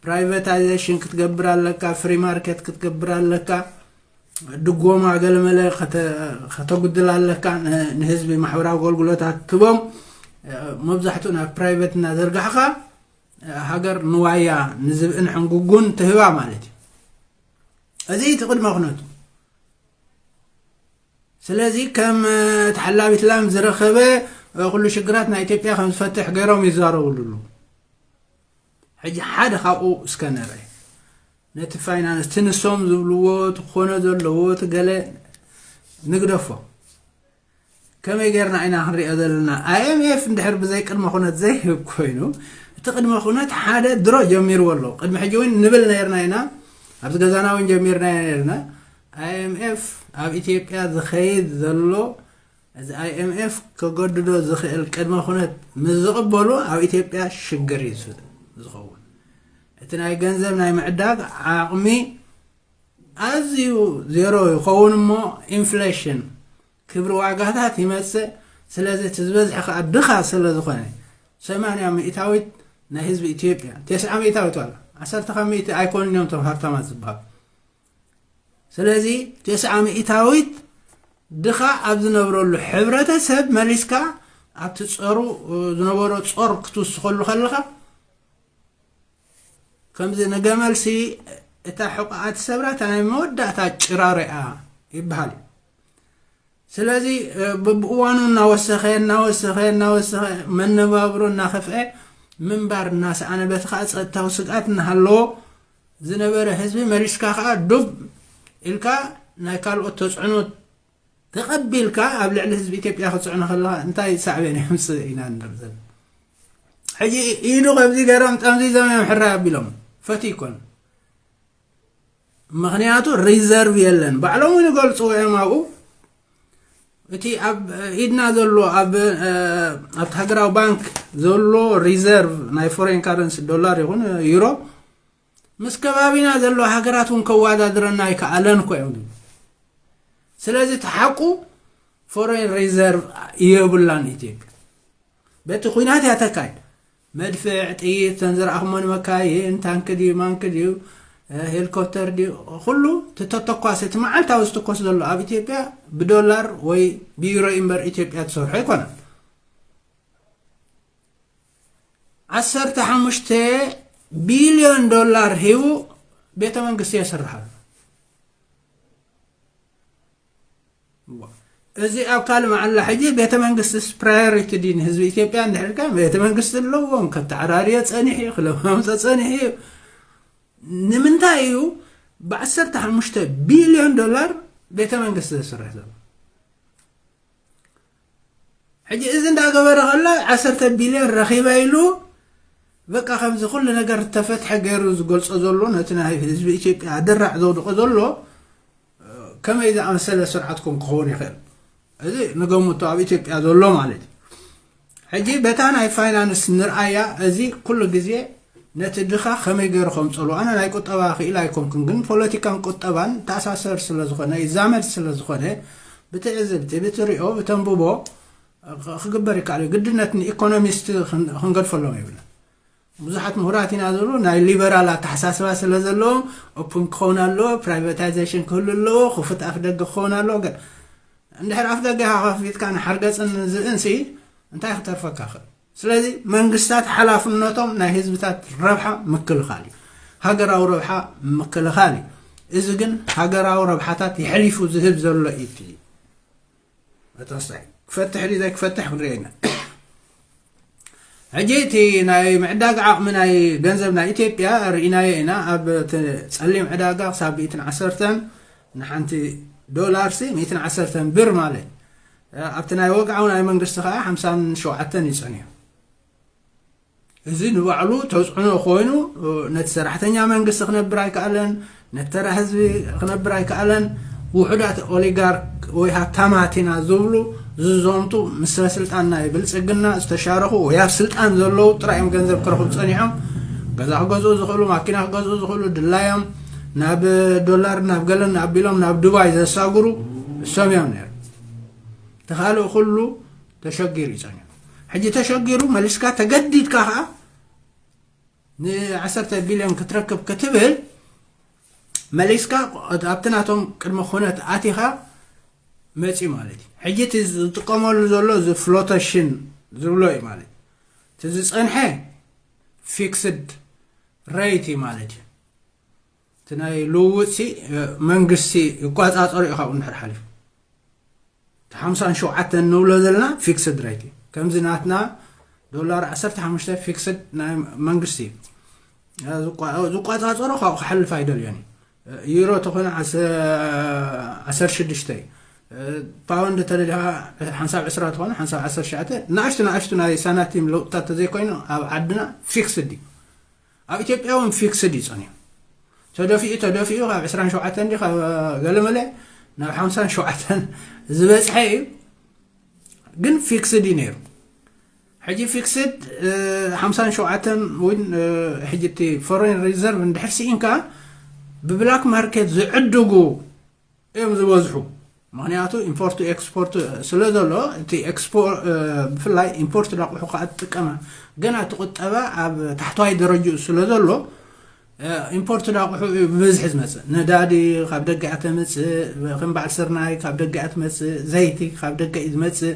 ፕራይቬታይዜሽን ክትገብር ኣለካ፣ ፍሪ ማርኬት ክትገብር ኣለካ፣ ድጎማ ገለመለ ከተ-፣ ከተጉድል ኣለካ፣ ን-፣ ንህዝቢ ማሕበራዊ ኣገልግሎታት ትቦም፣ መብዛሕትኡ ናብ ፕራይቬት እናዘርጋሕካ፣ ሃገር ንዋያ ንዝብእን ሕንጉጉን ትህባ ማለት እዩ። እዚ እቲ ቅድመ ኩነቱ። ስለዚ ከም፣ እ፣ ተሓላቢት ላም ዝረኸበ፣ እ፣ ኩሉ ሽግራት ናይ ኢትዮጵያ ከም ዝፈትሕ ገይሮም ይዛረብሉ ኣለዉ። ሕጂ ሓደ ካብኡ እስከ ንርአ። ነቲ ፋይናንስ፣ እቲ ንሶም ዝብልዎ፣ እቲ ክኾነ ዘለዎ፣ እቲ ገለ ንግደፎ። ከመይ ጌርና ኢና ክንሪኦ ዘለና? ኣይኤምኤፍ እንድሕር ብዘይ ቅድመ ኩነት ዘይህብ ኮይኑ፣ እቲ ቅድመ ኩነት ሓደ ድሮ ጀሚርዎ ኣሎ። ቅድሚ ሕጂ እውን ንብል ነርና ኢና፣ ኣብዚ ገዛና እውን ጀሚርና ነርና። ኣይኤምኤፍ ኣብ ኢትዮጵያ ዝኸይድ ዘሎ፣ እዚ ኣይኤምኤፍ ከገድዶ ዝኽእል ቅድመ ኩነት ምስ ዝቕበሉ፣ ኣብ ኢትዮጵያ ሽግር እዩ ዝ-፣ ዝኸውን። እቲ ናይ ገንዘብ ናይ ምዕዳግ ዓቕሚ ኣዝዩ ዜሮ ይኸውን እሞ፣ ኢንፍሌሽን፣ ክብሪ ዋጋታት ይመጽእ። ስለዚ እቲ ዝበዝሐ ከኣ ድኻ ስለ ዝኾነ፣ ሰማንያ ሚእታዊት ናይ ህዝቢ ኢትዮጵያ፣ ተስዓ ሚእታዊት ዋላ፣ ዓሰርተ ካብ ሚእቲ ኣይኮኑን እዮም እቶም ሃብታማት ዝበሃሉ። ስለዚ ተስዓ ሚእታዊት ድኻ ኣብ ዝነብረሉ ሕብረተሰብ መሊስካ ኣብቲ ጸሩ፣ ዝነበሮ ጾር ክትውስኸሉ ከለኻ፣ ከምዚ ንገመልሲ እታ ሕቖኣ ትሰብራ እታ ናይ መወዳእታ ጭራሮኣ ይበሃል እዩ። ስለዚ፣ እ፣ በብእዋኑ እናወሰኸ፣ እናወሰኸ፣ እናወሰኸ፣ መነባብሮ እናኸፍአ፣ ምንባር እናሰኣነ፣ በቲ ኸዓ ጸጥታዊ ስግኣት እናሃለዎ ዝነበረ ህዝቢ መሊስካ ኸዓ ዱብ ኢልካ ናይ ካልኦት ተጽዕኖ ተቐቢልካ ኣብ ልዕሊ ህዝቢ ኢትዮጵያ ክትጽዕኖ ከለኻ እንታይ ሳዕቤን የምጽእ ኢና ንርኢ ዘለና። ሕጂ ኢዱ ከምዚ ገይሮም ጠምዚዞም እዮም ሕራይ ኣቢሎም። ፈትዩ ይኮን። ምኽንያቱ ሪዘርቭ የለን። ባዕሎም እውን ይገልጽዎ እዮም ኣብኡ። እቲ ኣብ ኢድና ዘሎ፣ ኣብ፣ እ፣ ኣብቲ ሃገራዊ ባንክ ዘሎ ሪዘርቭ ናይ ፎሬን ካረንሲ ዶላር ይኹን ዩሮ ምስ ከባቢና ዘለዋ ሃገራት እውን ከወዳድረና ኣይከኣለን እኮ እዮም ዝብሉ። ስለዚ እቲ ሓቁ ፎሬን ሪዘርቭ የብላን ኢትዮጵያ። በቲ ኲናት እያ ተካይድ። መድፍዕ፣ ጥይት፣ እተን ዝረኣኹሞ ንመካይን፣ ታንክ ድዩ፣ ማንክ ድዩ፣ እ፣ ሄሊኮፕተር ድዩ፣ ኩሉ እቲ ተተኳሲ፣ እቲ መዓልታዊ ዝትኮስ ዘሎ ኣብ ኢትዮጵያ ብዶላር ወይ ብዩሮ እምበር ኢትዮጵያ ትሰርሖ ኣይኮነን። ዓሰርተ ሓሙሽተ ቢልዮን ዶላር ሂቡ ቤተ መንግስቲ የስርሓሉ። እዚ ኣብ ካልእ መዓላ ሕጂ ቤተ መንግስቲስ ፕራዮሪቲ ድዩ ንህዝቢ ኢትዮጵያ እንድሕር ኢልካ፣ ቤተ መንግስቲ ኣለዎም፣ ከተዓራርዮ ጸኒሑ እዩ፣ ክለማምጾ ጸኒሑ እዩ። ንምንታይ እዩ ብዓሰርተ ሓሙሽተ ቢልዮን ዶላር ቤተ መንግስቲ ዘስርሕ ዘሎ? ሕጂ እዚ እንዳገበረ ከሎ ዓሰርተ ቢልዮን ረኺበ ኢሉ በቃ ከምዚ ኩሉ ነገር ተፈትሐ ገይሩ ዝገልጾ ዘሎ፣ ነቲ ናይ ህዝቢ ኢትዮጵያ ኣደራዕ ዘውድቆ ዘሎ ከመይ ዝኣመሰለ ስርዓት ኮን ክኸውን ይኽእል? እዚ ንገምቶ ኣብ ኢትዮጵያ ዘሎ ማለት እዩ። ሕጂ በታ ናይ ፋይናንስ ንርኣያ፣ እዚ ኩሉ ግዜ ነቲ ድኻ ከመይ ገይሩ ከምፀሉ? ኣነ ናይ ቁጠባ ክኢል ኣይኮንኩን፣ ግን ፖለቲካን ቁጠባን ተኣሳሰር ስለ ዝኾነ፣ ይዛመድ ስለ ዝኾነ፣ ብትዕዝብቲ፣ ብትሪኦ፣ ብተንብቦ ክግበር ይከኣል እዩ። ግድነት ንኢኮኖሚስት ክንገድፈሎም ይብለን። ብዙሓት ምሁራት ኢና ዝብሉ ናይ ሊበራል ኣተሓሳስባ ስለ ዘለዎም፣ ኦፕን ክኸውን ኣለዎ፣ ፕራይቬታይዜሽን ክህሉ ኣለዎ፣ ክፉት ኣፍ ደገ ክኸውን ኣለዎ። ገ እንድሕር ኣፍ ደገ ከፊትካ ንሓርገፅን ዝእንሲ እንታይ ክተርፈካ ክእል? ስለዚ መንግስታት ሓላፍነቶም ናይ ህዝብታት ረብሓ ምክልኻል እዩ፣ ሃገራዊ ረብሓ ምክልኻል እዩ። እዚ ግን ሃገራዊ ረብሓታት የሕሊፉ ዝህብ ዘሎ ኢቲ እዩ። መጠስታይ ክፈትሕ ድዩ ዘይክፈትሕ ክንሪኦ ኢና። ሕጂ እቲ ናይ ምዕዳግ ዓቕሚ ናይ ገንዘብ ናይ ኢትዮጵያ ርኢናዮ ኢና። ኣብ እቲ ጸሊም ዕዳጋ ክሳብ ሚእትን ዓሰርተን ንሓንቲ ዶላር ሲ ሚእትን ዓሰርተን ብር ማለት ኣብቲ ናይ ወግዓዊ ናይ መንግስቲ ከዓ ሓምሳን ሸውዓተን ይጸንዩ። እዚ ንባዕሉ ተፅዕኖ ኮይኑ ነቲ ሰራሕተኛ መንግስቲ ክነብር ኣይከኣለን፣ ነተራ ህዝቢ ክነብር ኣይከኣለን። ውሑዳት ኦሊጋርክ ወይ ሃብታማት ኢና ዝብሉ ዝዘምቱ ምስለ ስልጣን ናይ ብልፅግና ዝተሻረኹ ወይ ኣብ ስልጣን ዘለዉ ጥራይ እዮም ገንዘብ ክረኽቡ ፀኒሖም። ገዛ ክገዝኡ ዝኽእሉ፣ ማኪና ክገዝኡ ዝኽእሉ ድላዮም ናብ ዶላር ናብ ገለን ኣቢሎም ናብ ዱባይ ዘሳግሩ እሶም እዮም ነይሩ። ተኻልእ ኩሉ ተሸጊሩ እዩ ጸኒሑ። ሕጂ ተሸጊሩ መሊስካ ተገዲድካ ኸዓ ንዓሰርተ ቢልዮን ክትረክብ ክትብል መሊስካ ኣብቲ ናቶም ቅድመ ኩነት ኣቲኻ መፂ ማለት እዩ። ሕጂ እቲ ዝጥቀመሉ ዘሎ እዚ ፍሎተሽን ዝብሎ እዩ ማለት እዩ። እቲ ዝፀንሐ ፊክስድ ሬት እዩ ማለት እዩ። እቲ ናይ ልውውጥ ሲ መንግስቲ ይቋፃፀሩ እዩ ካብኡ እንድሕር ሓሊፉ። ሓምሳን ሸውዓተን ንብሎ ዘለና ፊክስድ ሬት እዩ። ከምዚ ናትና ዶላር ዓሰርተ ሓሙሽተ ፊክስድ ናይ መንግስቲ እዩ። ዝቋፃፀሮ ካብኡ ክሓልፍ ኣይደልዮን እዩ። ዩሮ ተኾነ ዓሰርተ ሽዱሽተ እዩ። ፓውንድ ተደሊኻ ሓንሳብ ዕስራ ተኾነ ሓንሳብ ዓሰርተ ትሽዓተ ንኣሽቱ ንኣሽቱ ናይ ሳናቲም ለውጥታት ተዘይኮይኑ ኣብ ዓድና ፊክስድ እዩ። ኣብ ኢትዮጵያ እውን ፊክስድ እዩ ጸኒሑ። ተደፊኡ ተደፊኡ ካብ ዕስራን ሸውዓተን እንዲ ካብ ገለመለ ናብ ሓምሳን ሸውዓተን ዝበጽሐ እዩ። ግን ፊክስድ እዩ ነይሩ። ሕጂ ፊክስድ ሓምሳን ሸውዓተን እውን ሕጂ እቲ ፎሬን ሪዘርቭ እንድሕር ስኢንካ ብብላክ ማርኬት ዝዕድጉ እዮም ዝበዝሑ። ምክንያቱ ኢምፖርት ኤክስፖርት ስለ ዘሎ እቲ ብፍላይ ኢምፖርት ዳቁሑ ከዓ ትጥቀመ ገና እቲ ቁጠባ ኣብ ታሕተዋይ ደረጅኡ ስለ ዘሎ ኢምፖርት ዳቁሑ እዩ ብብዝሒ ዝመፅእ። ነዳዲ ካብ ደገ እያ ተምፅእ፣ ከም በዓል ስርናይ ካብ ደገ እያ ትመፅእ፣ ዘይቲ ካብ ደገ እዩ ዝመፅእ፣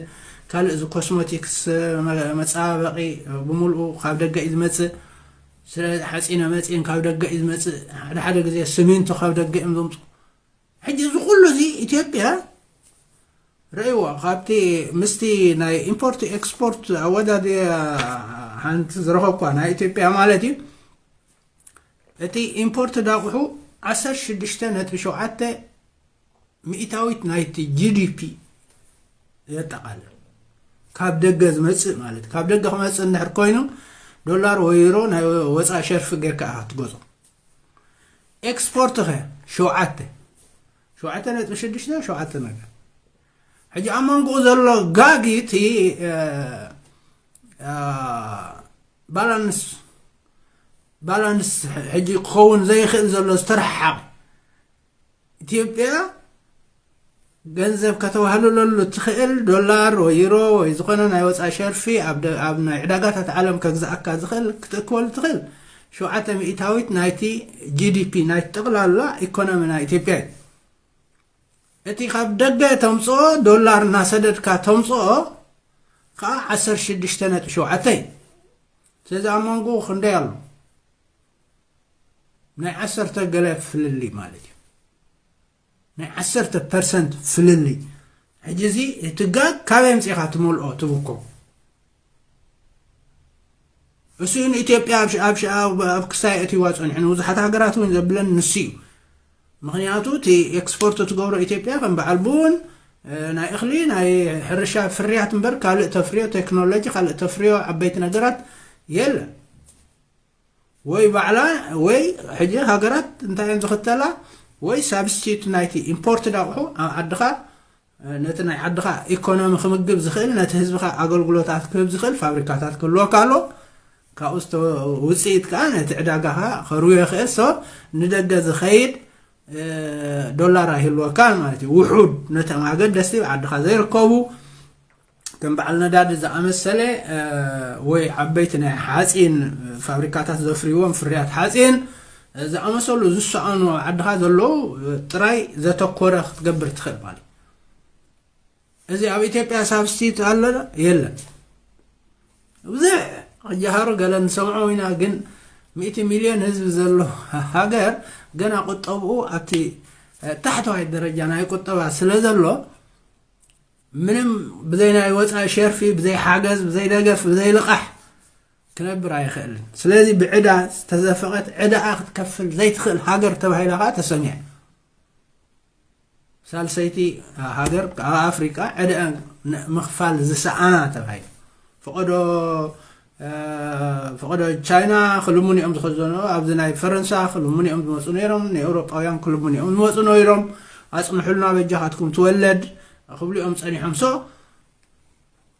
ካልእ እዚ ኮስሞቲክስ መፀባበቂ ብምልኡ ካብ ደገ እዩ ዝመፅእ። ስለ ሓፂነ መፂን ካብ ደገ እዩ ዝመፅእ። ሓደ ሓደ ግዜ ስሚንቶ ካብ ደገ እዮም ዘምፁ። ሕጂ እዚ ኩሉ እዚ ኢትዮጵያ ርእይዎ ካብቲ ምስቲ ናይ ኢምፖርት ኤክስፖርት ኣወዳድያ ሓንቲ ዝረኸብኳ ናይ ኢትዮጵያ ማለት እዩ። እቲ ኢምፖርት ዳቑሑ ዓሰርተ ሽዱሽተ ነጥቢ ሸውዓተ ሚእታዊት ናይቲ ጂ ዲ ፒ የጠቓልል። ካብ ደገ ዝመፅእ ማለት ካብ ደገ ክመፅእ እንድሕር ኮይኑ ዶላር ወይ ዩሮ ናይ ወፃኢ ሸርፊ ጌርካ ኢኻ ትገዞ። ኤክስፖርት ኸ ሸውዓተ ሸውዓተ ነጥቢ ሽዱሽተ ሸውዓተ ነገር። ሕጂ ኣብ መንጎኡ ዘሎ ጋግ እቲ ባላንስ ባላንስ ሕጂ ክኸውን ዘይኽእል ዘሎ ዝተረሓሓቕ ኢትዮጵያ ገንዘብ ከተዋህልለሉ ትኽእል ዶላር ወይ ዩሮ ወይ ዝኾነ ናይ ወፃኢ ሸርፊ ኣብ ናይ ዕዳጋታት ዓለም ከግዛኣካ ዝኽእል ክትእክበሉ ትኽእል ሸውዓተ ሚእታዊት ናይቲ ጂ ዲ ፒ ናይቲ ጠቕላላ ኢኮኖሚ ናይ ኢትዮጵያ እዩ። እቲ ካብ ደገ ተምፅኦ ዶላር እናሰደድካ ተምፅኦ ከዓ ዓሰርተ ሽዱሽተ ነጥቢ ሸውዓተ እዩ። ስለዚ ኣብ መንጎ ክንደይ ኣሎ? ናይ ዓሰርተ ገለ ፍልልይ ማለት እዩ። ናይ ዓሰርተ ፐርሰንት ፍልልይ። ሕጂ እዚ እቲ ጋግ ካበይ ኣምፂእኻ ትመልኦ ትብኮ? እሱ ንኢትዮጵያ ኣብ ሽ- ኣብ ሽ- ኣብ- ኣብ ክሳይ ኣእትዋ ፀኒሑ ንብዙሓት ሃገራት እውን ዘብለን ንሱ እዩ። ምክንያቱ እቲ ኤክስፖርት ትገብሮ ኢትዮጵያ ከም በዓል ቡን ናይ እኽሊ ናይ ሕርሻ ፍርያት እምበር ካልእ ተፍርዮ ቴክኖሎጂ ካልእ ተፍርዮ ዓበይቲ ነገራት የለን። ወይ ባዕላ ወይ ሕጂ ሃገራት እንታይ እየን ዝኽተላ? ወይ ሳብስቲት ናይቲ ኢምፖርት ዳቑሑ ኣብ ዓድኻ ነቲ ናይ ዓድኻ ኢኮኖሚ ክምግብ ዝኽእል ነቲ ህዝብኻ ኣገልግሎታት ክህብ ዝኽእል ፋብሪካታት ክህልወካ ኣሎ። ካብኡ ውፅኢት ከዓ ነቲ ዕዳጋኻ ከርዮ ይኽእል። ሶ ንደገ ዝኸይድ ዶላር ኣይህልወካን ማለት እዩ። ውሑድ ነቶም ኣገደስቲ ዓድኻ ዘይርከቡ ከም በዓል ነዳዲ ዝኣመሰለ ወይ ዓበይቲ ናይ ሓፂን ፋብሪካታት ዘፍርይዎም ፍርያት ሓፂን ዝኣመሰሉ ዝሰኣኑ ዓድኻ ዘለዉ ጥራይ ዘተኮረ ክትገብር ትኽእል ማለት እዩ። እዚ ኣብ ኢትዮጵያ ሳብስቲት ኣሎ የለን። ብዙሕ ጃሃሩ ገለ ንሰምዖ ኢና፣ ግን ሚእቲ ሚልዮን ህዝቢ ዘሎ ሃገር ገና ቁጠብኡ ኣብቲ ታሕተዋይ ደረጃ ናይ ቁጠባ ስለ ዘሎ ምንም ብዘይ ናይ ወፃኢ ሸርፊ፣ ብዘይ ሓገዝ፣ ብዘይ ደገፍ፣ ብዘይ ልቓሕ ክነብር ኣይኽእልን። ስለዚ ብዕዳ ዝተዘፈቐት ዕዳኣ ክትከፍል ዘይትኽእል ሃገር ተባሂላ ከዓ ተሰሚዐ። ሳልሰይቲ ሃገር ኣብ ኣፍሪቃ ዕዳኣ ምኽፋል ዝሰኣና ተባሂሉ። ፈቐዶ ፈቐዶ ቻይና ክልምኑ እዮም ዝኸዘኑ፣ ኣብዚ ናይ ፈረንሳ ክልምኑ እዮም ዝመፁ ነይሮም፣ ናይ ኤውሮጳውያን ክልምኑ እዮም ዝመፁ ነይሮም። ኣፅንሑልና በጃኻትኩም ትወለድ ክብሉ እዮም ፀኒሖም። ሶ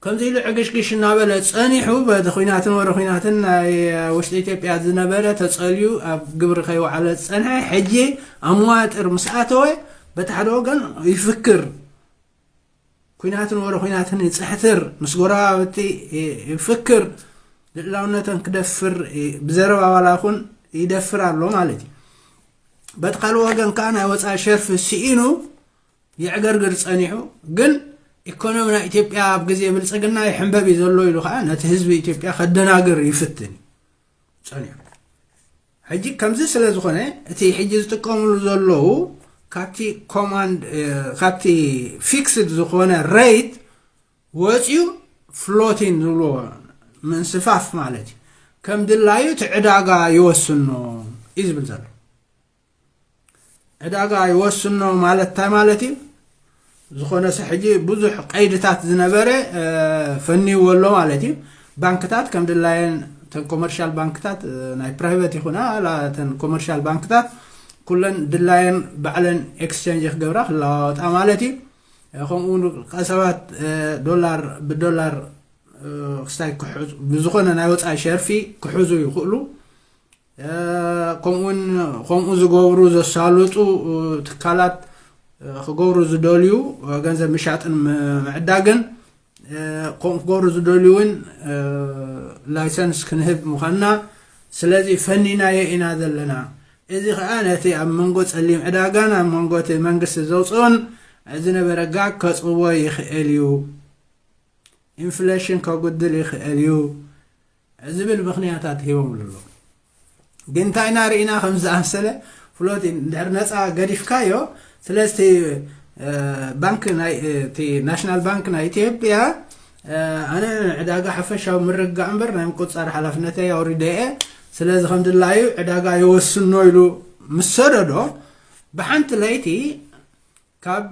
ከምዚ ኢሉ ዕግሽግሽ እናበለ ፀኒሑ፣ በቲ ኹናትን ወረ ኹናትን ናይ ውሽጢ ኢትዮጵያ ዝነበረ ተፀልዩ ኣብ ግብሪ ከይወዓለ ዝፀንሐ፣ ሕጂ ኣብ መዋጥር ምስ ኣተወ በቲ ሓደ ወገን ይፍክር፣ ኲናትን ወረ ኲናትን ይፅሕትር፣ ምስ ጎረባብቲ ይፍክር፣ ልዕላውነተን ክደፍር ብዘረባ ዋላ ይኹን ይደፍር ኣሎ ማለት እዩ። በቲ ካልእ ወገን ከዓ ናይ ወፃኢ ሸርፊ ስኢኑ የዕገርግር ፀኒሑ፣ ግን ኢኮኖሚ ናይ ኢትዮጵያ ኣብ ግዜ ብልፅግና ይሕንበብ እዩ ዘሎ ኢሉ ከዓ ነቲ ህዝቢ ኢትዮጵያ ከደናግር ይፍትን እዩ ፀኒሑ። ሕጂ ከምዚ ስለ ዝኾነ እቲ ሕጂ ዝጥቀምሉ ዘለዉ ካብቲ ኮማንድ ካብቲ ፊክስድ ዝኾነ ሬት ወፂኡ ፍሎቲን ዝብልዎ ምንስፋፍ ማለት እዩ። ከም ድላዩ እቲ ዕዳጋ ይወስኖ እዩ ዝብል ዘሎ። ዕዳጋ ይወስኖ ማለት እንታይ ማለት እዩ? ዝኾነ ሰብ ሕጂ ብዙሕ ቀይድታት ዝነበረ ፈንይዎ ኣሎ ማለት እዩ። ባንክታት ከም ድላየን፣ ተን ኮመርሻል ባንክታት ናይ ፕራይቨት ይኹና ተን ኮመርሻል ባንክታት ኩለን ድላየን ባዕለን ኤክስቸንጅ ክገብራ ክለዋወጣ ማለት እዩ። ከምኡ እውን ውልቀ ሰባት ዶላር ብዶላር ክስታይ ብዝኾነ ናይ ወፃኢ ሸርፊ ክሕዙ ይኽእሉ። ከምኡውን ከምኡ ዝገብሩ ዘሳልጡ ትካላት ክገብሩ ዝደልዩ ገንዘብ ምሻጥን ምዕዳግን ከምኡ ክገብሩ ዝደልዩ እውን ላይሰንስ ክንህብ ምዃንና። ስለዚ ፈኒናዮ ኢና ዘለና። እዚ ከዓ ነቲ ኣብ መንጎ ፀሊም ዕዳጋን ኣብ መንጎ እቲ መንግስቲ ዘውፅኦን ዝነበረ ጋግ ከፅብቦ ይኽእል እዩ። ኢንፍሌሽን ከጉድል ይኽእል እዩ ዝብል ምኽንያታት ሂቦምሉ ኣለዉ። ግን እንታይ ኢና ርኢና ከም ዝኣመሰለ ፍሎት እንድሕር ነፃ ገዲፍካዮ፣ ስለዚ ባንክ ናይ እቲ ናሽናል ባንክ ናይ ኢትዮጵያ ኣነ ዕዳጋ ሓፈሻዊ ምርግጋእ እምበር ናይ ምቁፅፃር ሓላፍነተይ ኣውሪደ እየ፣ ስለዚ ከም ድላዩ ዕዳጋ ይወስኖ ኢሉ ምስ ሰደዶ ብሓንቲ ለይቲ ካብ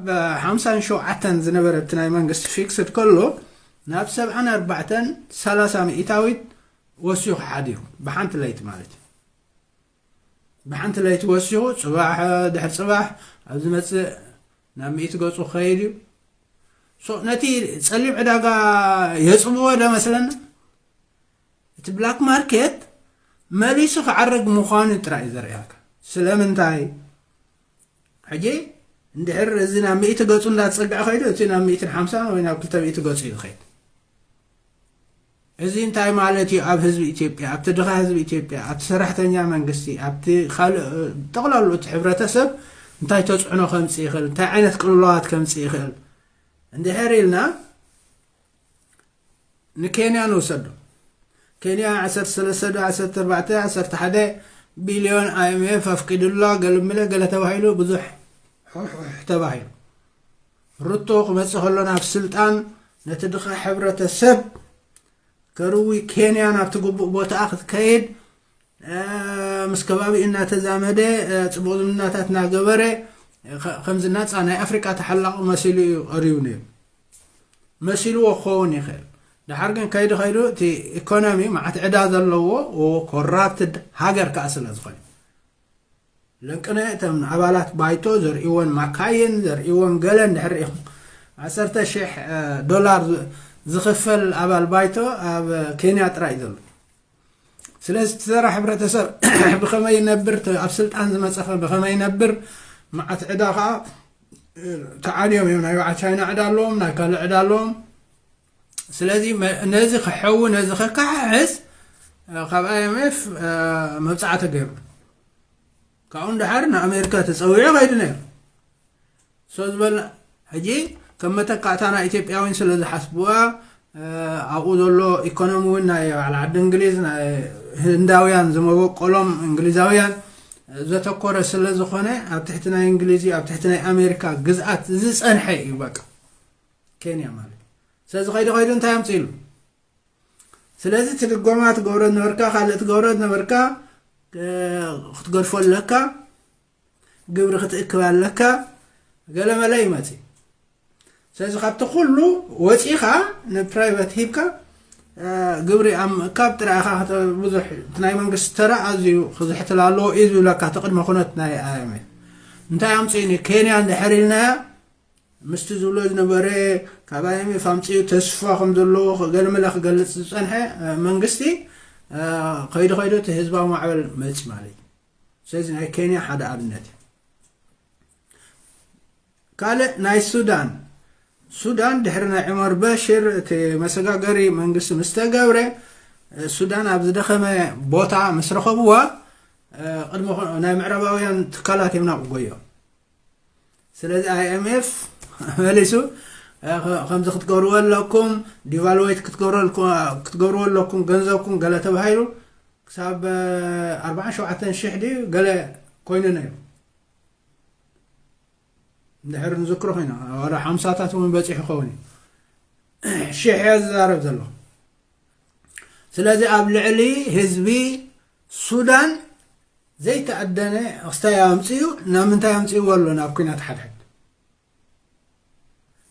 ሓምሳን ሸውዓተን ዝነበረ እቲ ናይ መንግስቲ ፊክስድ ከሎ ናብ ሰብዓን ኣርባዕተን ሰላሳ ሚእታዊት ወሲኹ ሓዲሩ ብሓንቲ ለይቲ ማለት እዩ። ብሓንቲ ለይቲ ወሲኹ ፅባሕ ድሕሪ ፅባሕ ኣብ ዝመፅእ ናብ ሚእቲ ገፁ ክኸይድ እዩ። ነቲ ፀሊም ዕዳጋ የፅብዎ ዶ መስለና? እቲ ብላክ ማርኬት መሊሱ ክዓርግ ምዃኑ ጥራይ እዩ ዘርእያካ። ስለምንታይ? ሕጂ እንድሕር እዚ ናብ ሚእቲ ገፁ እንዳተፀግዐ ከይዱ እቲ ናብ ሚእትን ሓምሳን ወይ ናብ ክልተ ሚእቲ ገፁ እዩ ዝኸይድ። እዚ እንታይ ማለት እዩ? ኣብ ህዝቢ ኢትዮጵያ፣ ኣብቲ ድኻ ህዝቢ ኢትዮጵያ፣ ኣብቲ ሰራሕተኛ መንግስቲ፣ ኣብቲ ካልእ ጠቕላሉ እቲ ሕብረተሰብ እንታይ ተፅዕኖ ከምፅእ ይኽእል፣ እንታይ ዓይነት ቅልውላዋት ከምፅእ ይኽእል እንድሕር ኢልና ንኬንያ ንውሰዶ። ኬንያ ዓሰርተ ሰለስተ ዶ ዓሰርተ ኣርባዕተ ዓሰርተ ሓደ ቢልዮን ኣይኤምኤፍ ኣፍቂዱላ ገለምለ ገለ ተባሂሉ ብዙሕ ሑሕሑሕ ተባሂሉ። ሩቶ ክመፅእ ከሎ ናብ ስልጣን ነቲ ድኻ ሕብረተሰብ ከርዊ ኬንያ ናብቲ ግቡእ ቦታኣ ክትከይድ ምስ ከባቢኡ እናተዛመደ ፅቡቕ ዝምድናታት እናገበረ ከምዚ ናፃ ናይ ኣፍሪቃ ተሓላቑ መሲሉ እዩ ቀሪቡ ነይሩ። መሲልዎ ክኸውን ይኽእል። ድሓር ግን ከይዱ ከይዱ እቲ ኢኮኖሚ መዓት ዕዳ ዘለዎ ኮራፕትድ ሃገር ከዓ ስለ ዝኾነ ለንቅነ እተን ኣባላት ባይቶ ዘርእይዎን ማካይን ዘርእይዎን ገለ እንድሕር ርኢኹም ዓሰርተ ሽሕ ዶላር ዝኽፈል ኣባል ባይቶ ኣብ ኬንያ ጥራይ እዩ ዘሎ። ስለዚ እቲ ተራ ሕብረተሰብ ብኸመይ ይነብር፣ እቲ ኣብ ስልጣን ዝመፀ ኸ ብኸመይ ይነብር? መዓት ዕዳ ኸዓ ተዓልዮም እዮም። ናይ በዓል ቻይና ዕዳ ኣለዎም፣ ናይ ካልእ ዕዳ ኣለዎም። ስለዚ ነዚ ክሐዊ፣ ነዚ ከከሓሕዝ ካብ ኣይኤምኤፍ መብፃዓ ተገይሩ። ካብኡ ንደሓር ንኣሜሪካ ተፀዊዑ ከይዱ ነይሩ። ሶ ዝበልና ሕጂ ከም መተካእታ ናይ ኢትዮጵያውያን ስለ ዝሓስብዋ፣ ኣብኡ ዘሎ ኢኮኖሚ እውን ናይ ባዕላ ዓዲ እንግሊዝ፣ ናይ ህንዳውያን ዝመበቆሎም እንግሊዛውያን ዘተኮረ ስለ ዝኾነ፣ ኣብ ትሕቲ ናይ እንግሊዝ፣ ኣብ ትሕቲ ናይ ኣሜሪካ ግዝኣት ዝፀንሐ እዩ። በቃ ኬንያ ማለት። ስለዚ ከይዱ ከይዱ እንታይ ኣምፅእሉ? ስለዚ ትድጎማ ትገብሮ ነበርካ፣ ካልእ ትገብሮ ነበርካ፣ ክትገድፎ ኣለካ፣ ግብሪ ክትእክብ ኣለካ፣ ገለመለ ይመፅእ። ስለዚ ካብቲ ኩሉ ወፂኻ ንፕራይቨት ሂብካ ግብሪ ኣብ ምእካብ ጥራይ ኢኻ ብዙሕ፣ እቲ ናይ መንግስቲ ተራ ኣዝዩ ክዝሕትል ኣለዎ እዩ ዝብለካ፣ እቲ ቅድመ ኩነት ናይ ኣይኤምኤፍ። እንታይ ኣምፅእኒ ኬንያ እንድሕር ኢልናያ፣ ምስቲ ዝብሎ ዝነበረ፣ ካብ ኣይኤምኤፍ ኣምፅኡ ተስፋ ከም ዘለዎ ገለመለ ክገልፅ ዝፀንሐ መንግስቲ፣ ከይዱ ከይዱ እቲ ህዝባዊ ማዕበል መፂ ማለት እዩ። ስለዚ ናይ ኬንያ ሓደ ኣብነት እዩ። ካልእ ናይ ሱዳን፣ ሱዳን ድሕሪ ናይ ዑመር በሽር እቲ መሰጋገሪ መንግስቲ ምስ ተገብረ፣ ሱዳን ኣብ ዝደኸመ ቦታ ምስ ረኸብዋ፣ ቅድሚ ናይ ምዕራባውያን ትካላት እዮም ናብኡ ጎዮም። ስለዚ ኣይኤምኤፍ መሊሱ ከምዚ ክትገብርዎ ኣለኩም፣ ዲቫልዌት ክትገብርዎ ኣለኩም፣ ገንዘብኩም ገለ ተባሂሉ ክሳብ ኣርባዓን ሸውዓተን ሽሕ ድዩ ገለ ኮይኑ ነይሩ። እንድሕር ንዝክሮ ኮይና ዋላ ሓምሳታት እውን በፂሑ ይኸውን እዩ። ሽሕ እየ ዝዛረብ ዘሎ። ስለዚ ኣብ ልዕሊ ህዝቢ ሱዳን ዘይተኣደነ ክስታይ ኣምፅኡ፣ ናብ ምንታይ ኣምፅእዎ ኣሎ? ናብ ኩናት ሓድሕድ።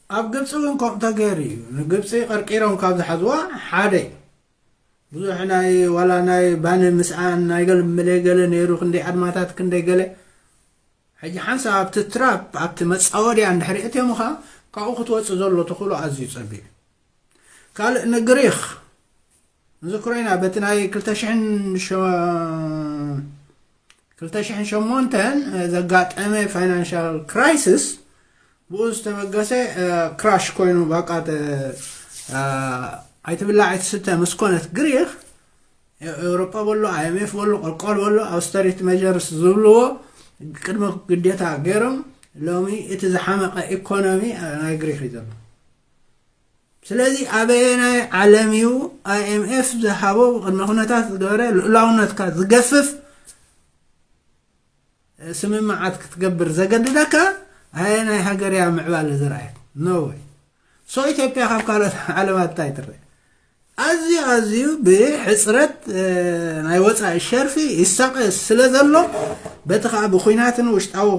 ኣብ ግብፂ እውን ከምኡ ተገይሩ እዩ። ንግብፂ ቀርቂሮም ካብ ዝሓዝዋ ሓደ እዩ። ብዙሕ ናይ ዋላ ናይ ባነ ምስኣን ናይ ገለ መለ ገለ ነይሩ፣ ክንደይ ኣድማታት ክንደይ ገለ። ሕጂ ሓንሳብ ኣብቲ ትራፕ ኣብቲ መፃወድያ እንድሕሪ እትዮምኻ ካብኡ ክትወፅእ ዘሎ ተኽእሎ ኣዝዩ ፀቢብ እዩ። ካልእ ንግሪኽ ንዝክሮ ኢና በቲ ናይ ክልተ ሽሕን ሸ- ክልተ ሽሕን ሸሞንተን ዘጋጠመ ፋይናንሻል ክራይሲስ ብኡ ዝተበገሰ ክራሽ ኮይኑ ባቃ ተ- ኣይትብላዕ ኣይትስተ ምስ ኮነት ግሪኽ ኤውሮጳ በሎ ኣይኤምኤፍ በሎ ቆልቋል በሎ ኣውስተሪቲ ሜጀርስ ዝብልዎ ቅድመ ግዴታ ገይሮም ሎሚ እቲ ዝሓመቐ ኢኮኖሚ ናይ ግሪኽ እዩ ዘሎ። ስለዚ ኣበየናይ ዓለም እዩ ኣይኤምኤፍ ዝሃቦ ቅድመ ኩነታት ዝገበረ ልኡላውነትካ ዝገፍፍ ስምምዓት ክትገብር ዘገድደካ ኣየናይ ሃገር እያ ምዕባለ ዝረኣየት? ኖ ወይ። ሶ ኢትዮጵያ ካብ ካልኦት ዓለማት እንታይ ትረአ? ኣዝዩ ኣዝዩ ብሕፅረት ናይ ወፃኢ ሸርፊ ይሳቐ ስለ ዘሎ በቲ ከዓ ብኩናትን ውሽጣዊ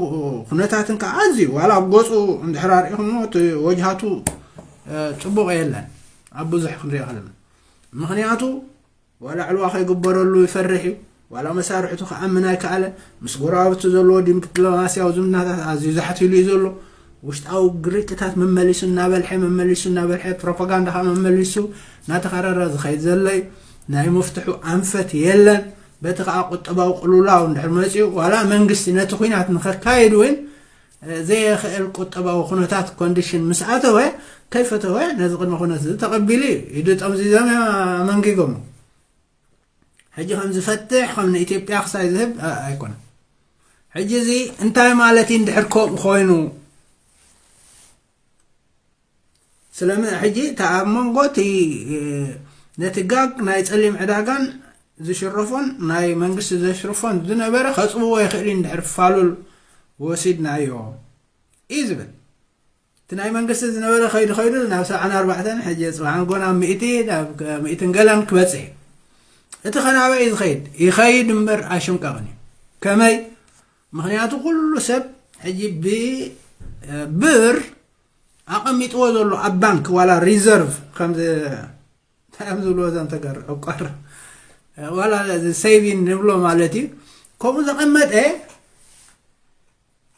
ኩነታትን ከዓ ኣዝዩ ዋላ ኣብ ገፁ እንድሕር ኣርኢኹሞ እቲ ወጅሃቱ ፅቡቕ የለን ኣብ ብዙሕ ክንሪኦ ከለና ምክንያቱ ዋላ ዕልዋ ከይግበረሉ ይፈርሕ እዩ። ዋላ መሳርሕቱ ክኣምን ኣይከኣለ። ምስ ጎረባብቱ ዘለዎ ዲፕሎማስያዊ ዝምድናታት ኣዝዩ ዛሕት ኢሉ እዩ ዘሎ። ውሽጣዊ ግርጭታት መመሊሱ እናበልሐ መመሊሱ እናበልሐ ፕሮፓጋንዳ ከዓ መመሊሱ እናተኸረረ ዝኸይድ ዘሎ እዩ። ናይ መፍትሑ ኣንፈት የለን። በቲ ከዓ ቁጠባዊ ቅልውላው እንድሕር መፂኡ ዋላ መንግስቲ ነቲ ኩናት ንኸካይድ እውን ዘየኽእል ቁጠባዊ ኩነታት ኮንዲሽን ምስ ኣተወ ከይፈተወ ነዚ ቅድመ ኩነት እዚ ተቐቢሉ እዩ። ኢዱ ጠምዚዞም እዮም ኣመንጊጎም። ሕጂ ከም ዝፈትሕ ከም ንኢትዮጵያ ክሳይ ዝህብ ኣይኮነን። ሕጂ እዚ እንታይ ማለት እዩ እንድሕር ከምኡ ኮይኑ? ስለሚ ሕጂ እቲ ኣብ መንጎ እቲ ነቲ ጋግ ናይ ፀሊም ዕዳጋን ዝሽረፎን ናይ መንግስቲ ዘሽርፎን ዝነበረ ከፅብዎ ይኽእል እዩ እንድሕር ፋሉል ወሲድናዮ እዩ ዝብል። እቲ ናይ መንግስቲ ዝነበረ ከይዱ ከይዱ ናብ ሰብዓን ኣርባዕተን ሕጂ ፅባሕ ንጎ ናብ ሚእቲ ናብ ሚእትን ገለን ክበፅሕ እዩ። እቲ ከናበይ ዝኸይድ ይኸይድ እምበር ኣይሽምቀቕን እዩ። ከመይ? ምክንያቱ ኩሉ ሰብ ሕጂ ብብር ኣቐሚጥዎ ዘሎ ኣብ ባንክ ዋላ ሪዘርቭ ከምዚ እንታይ እዮም ዝብልዎ እዞም ተጋሩ ዕቋር ዋላ ሴቪን ንብሎ ማለት እዩ። ከምኡ ዘቐመጠ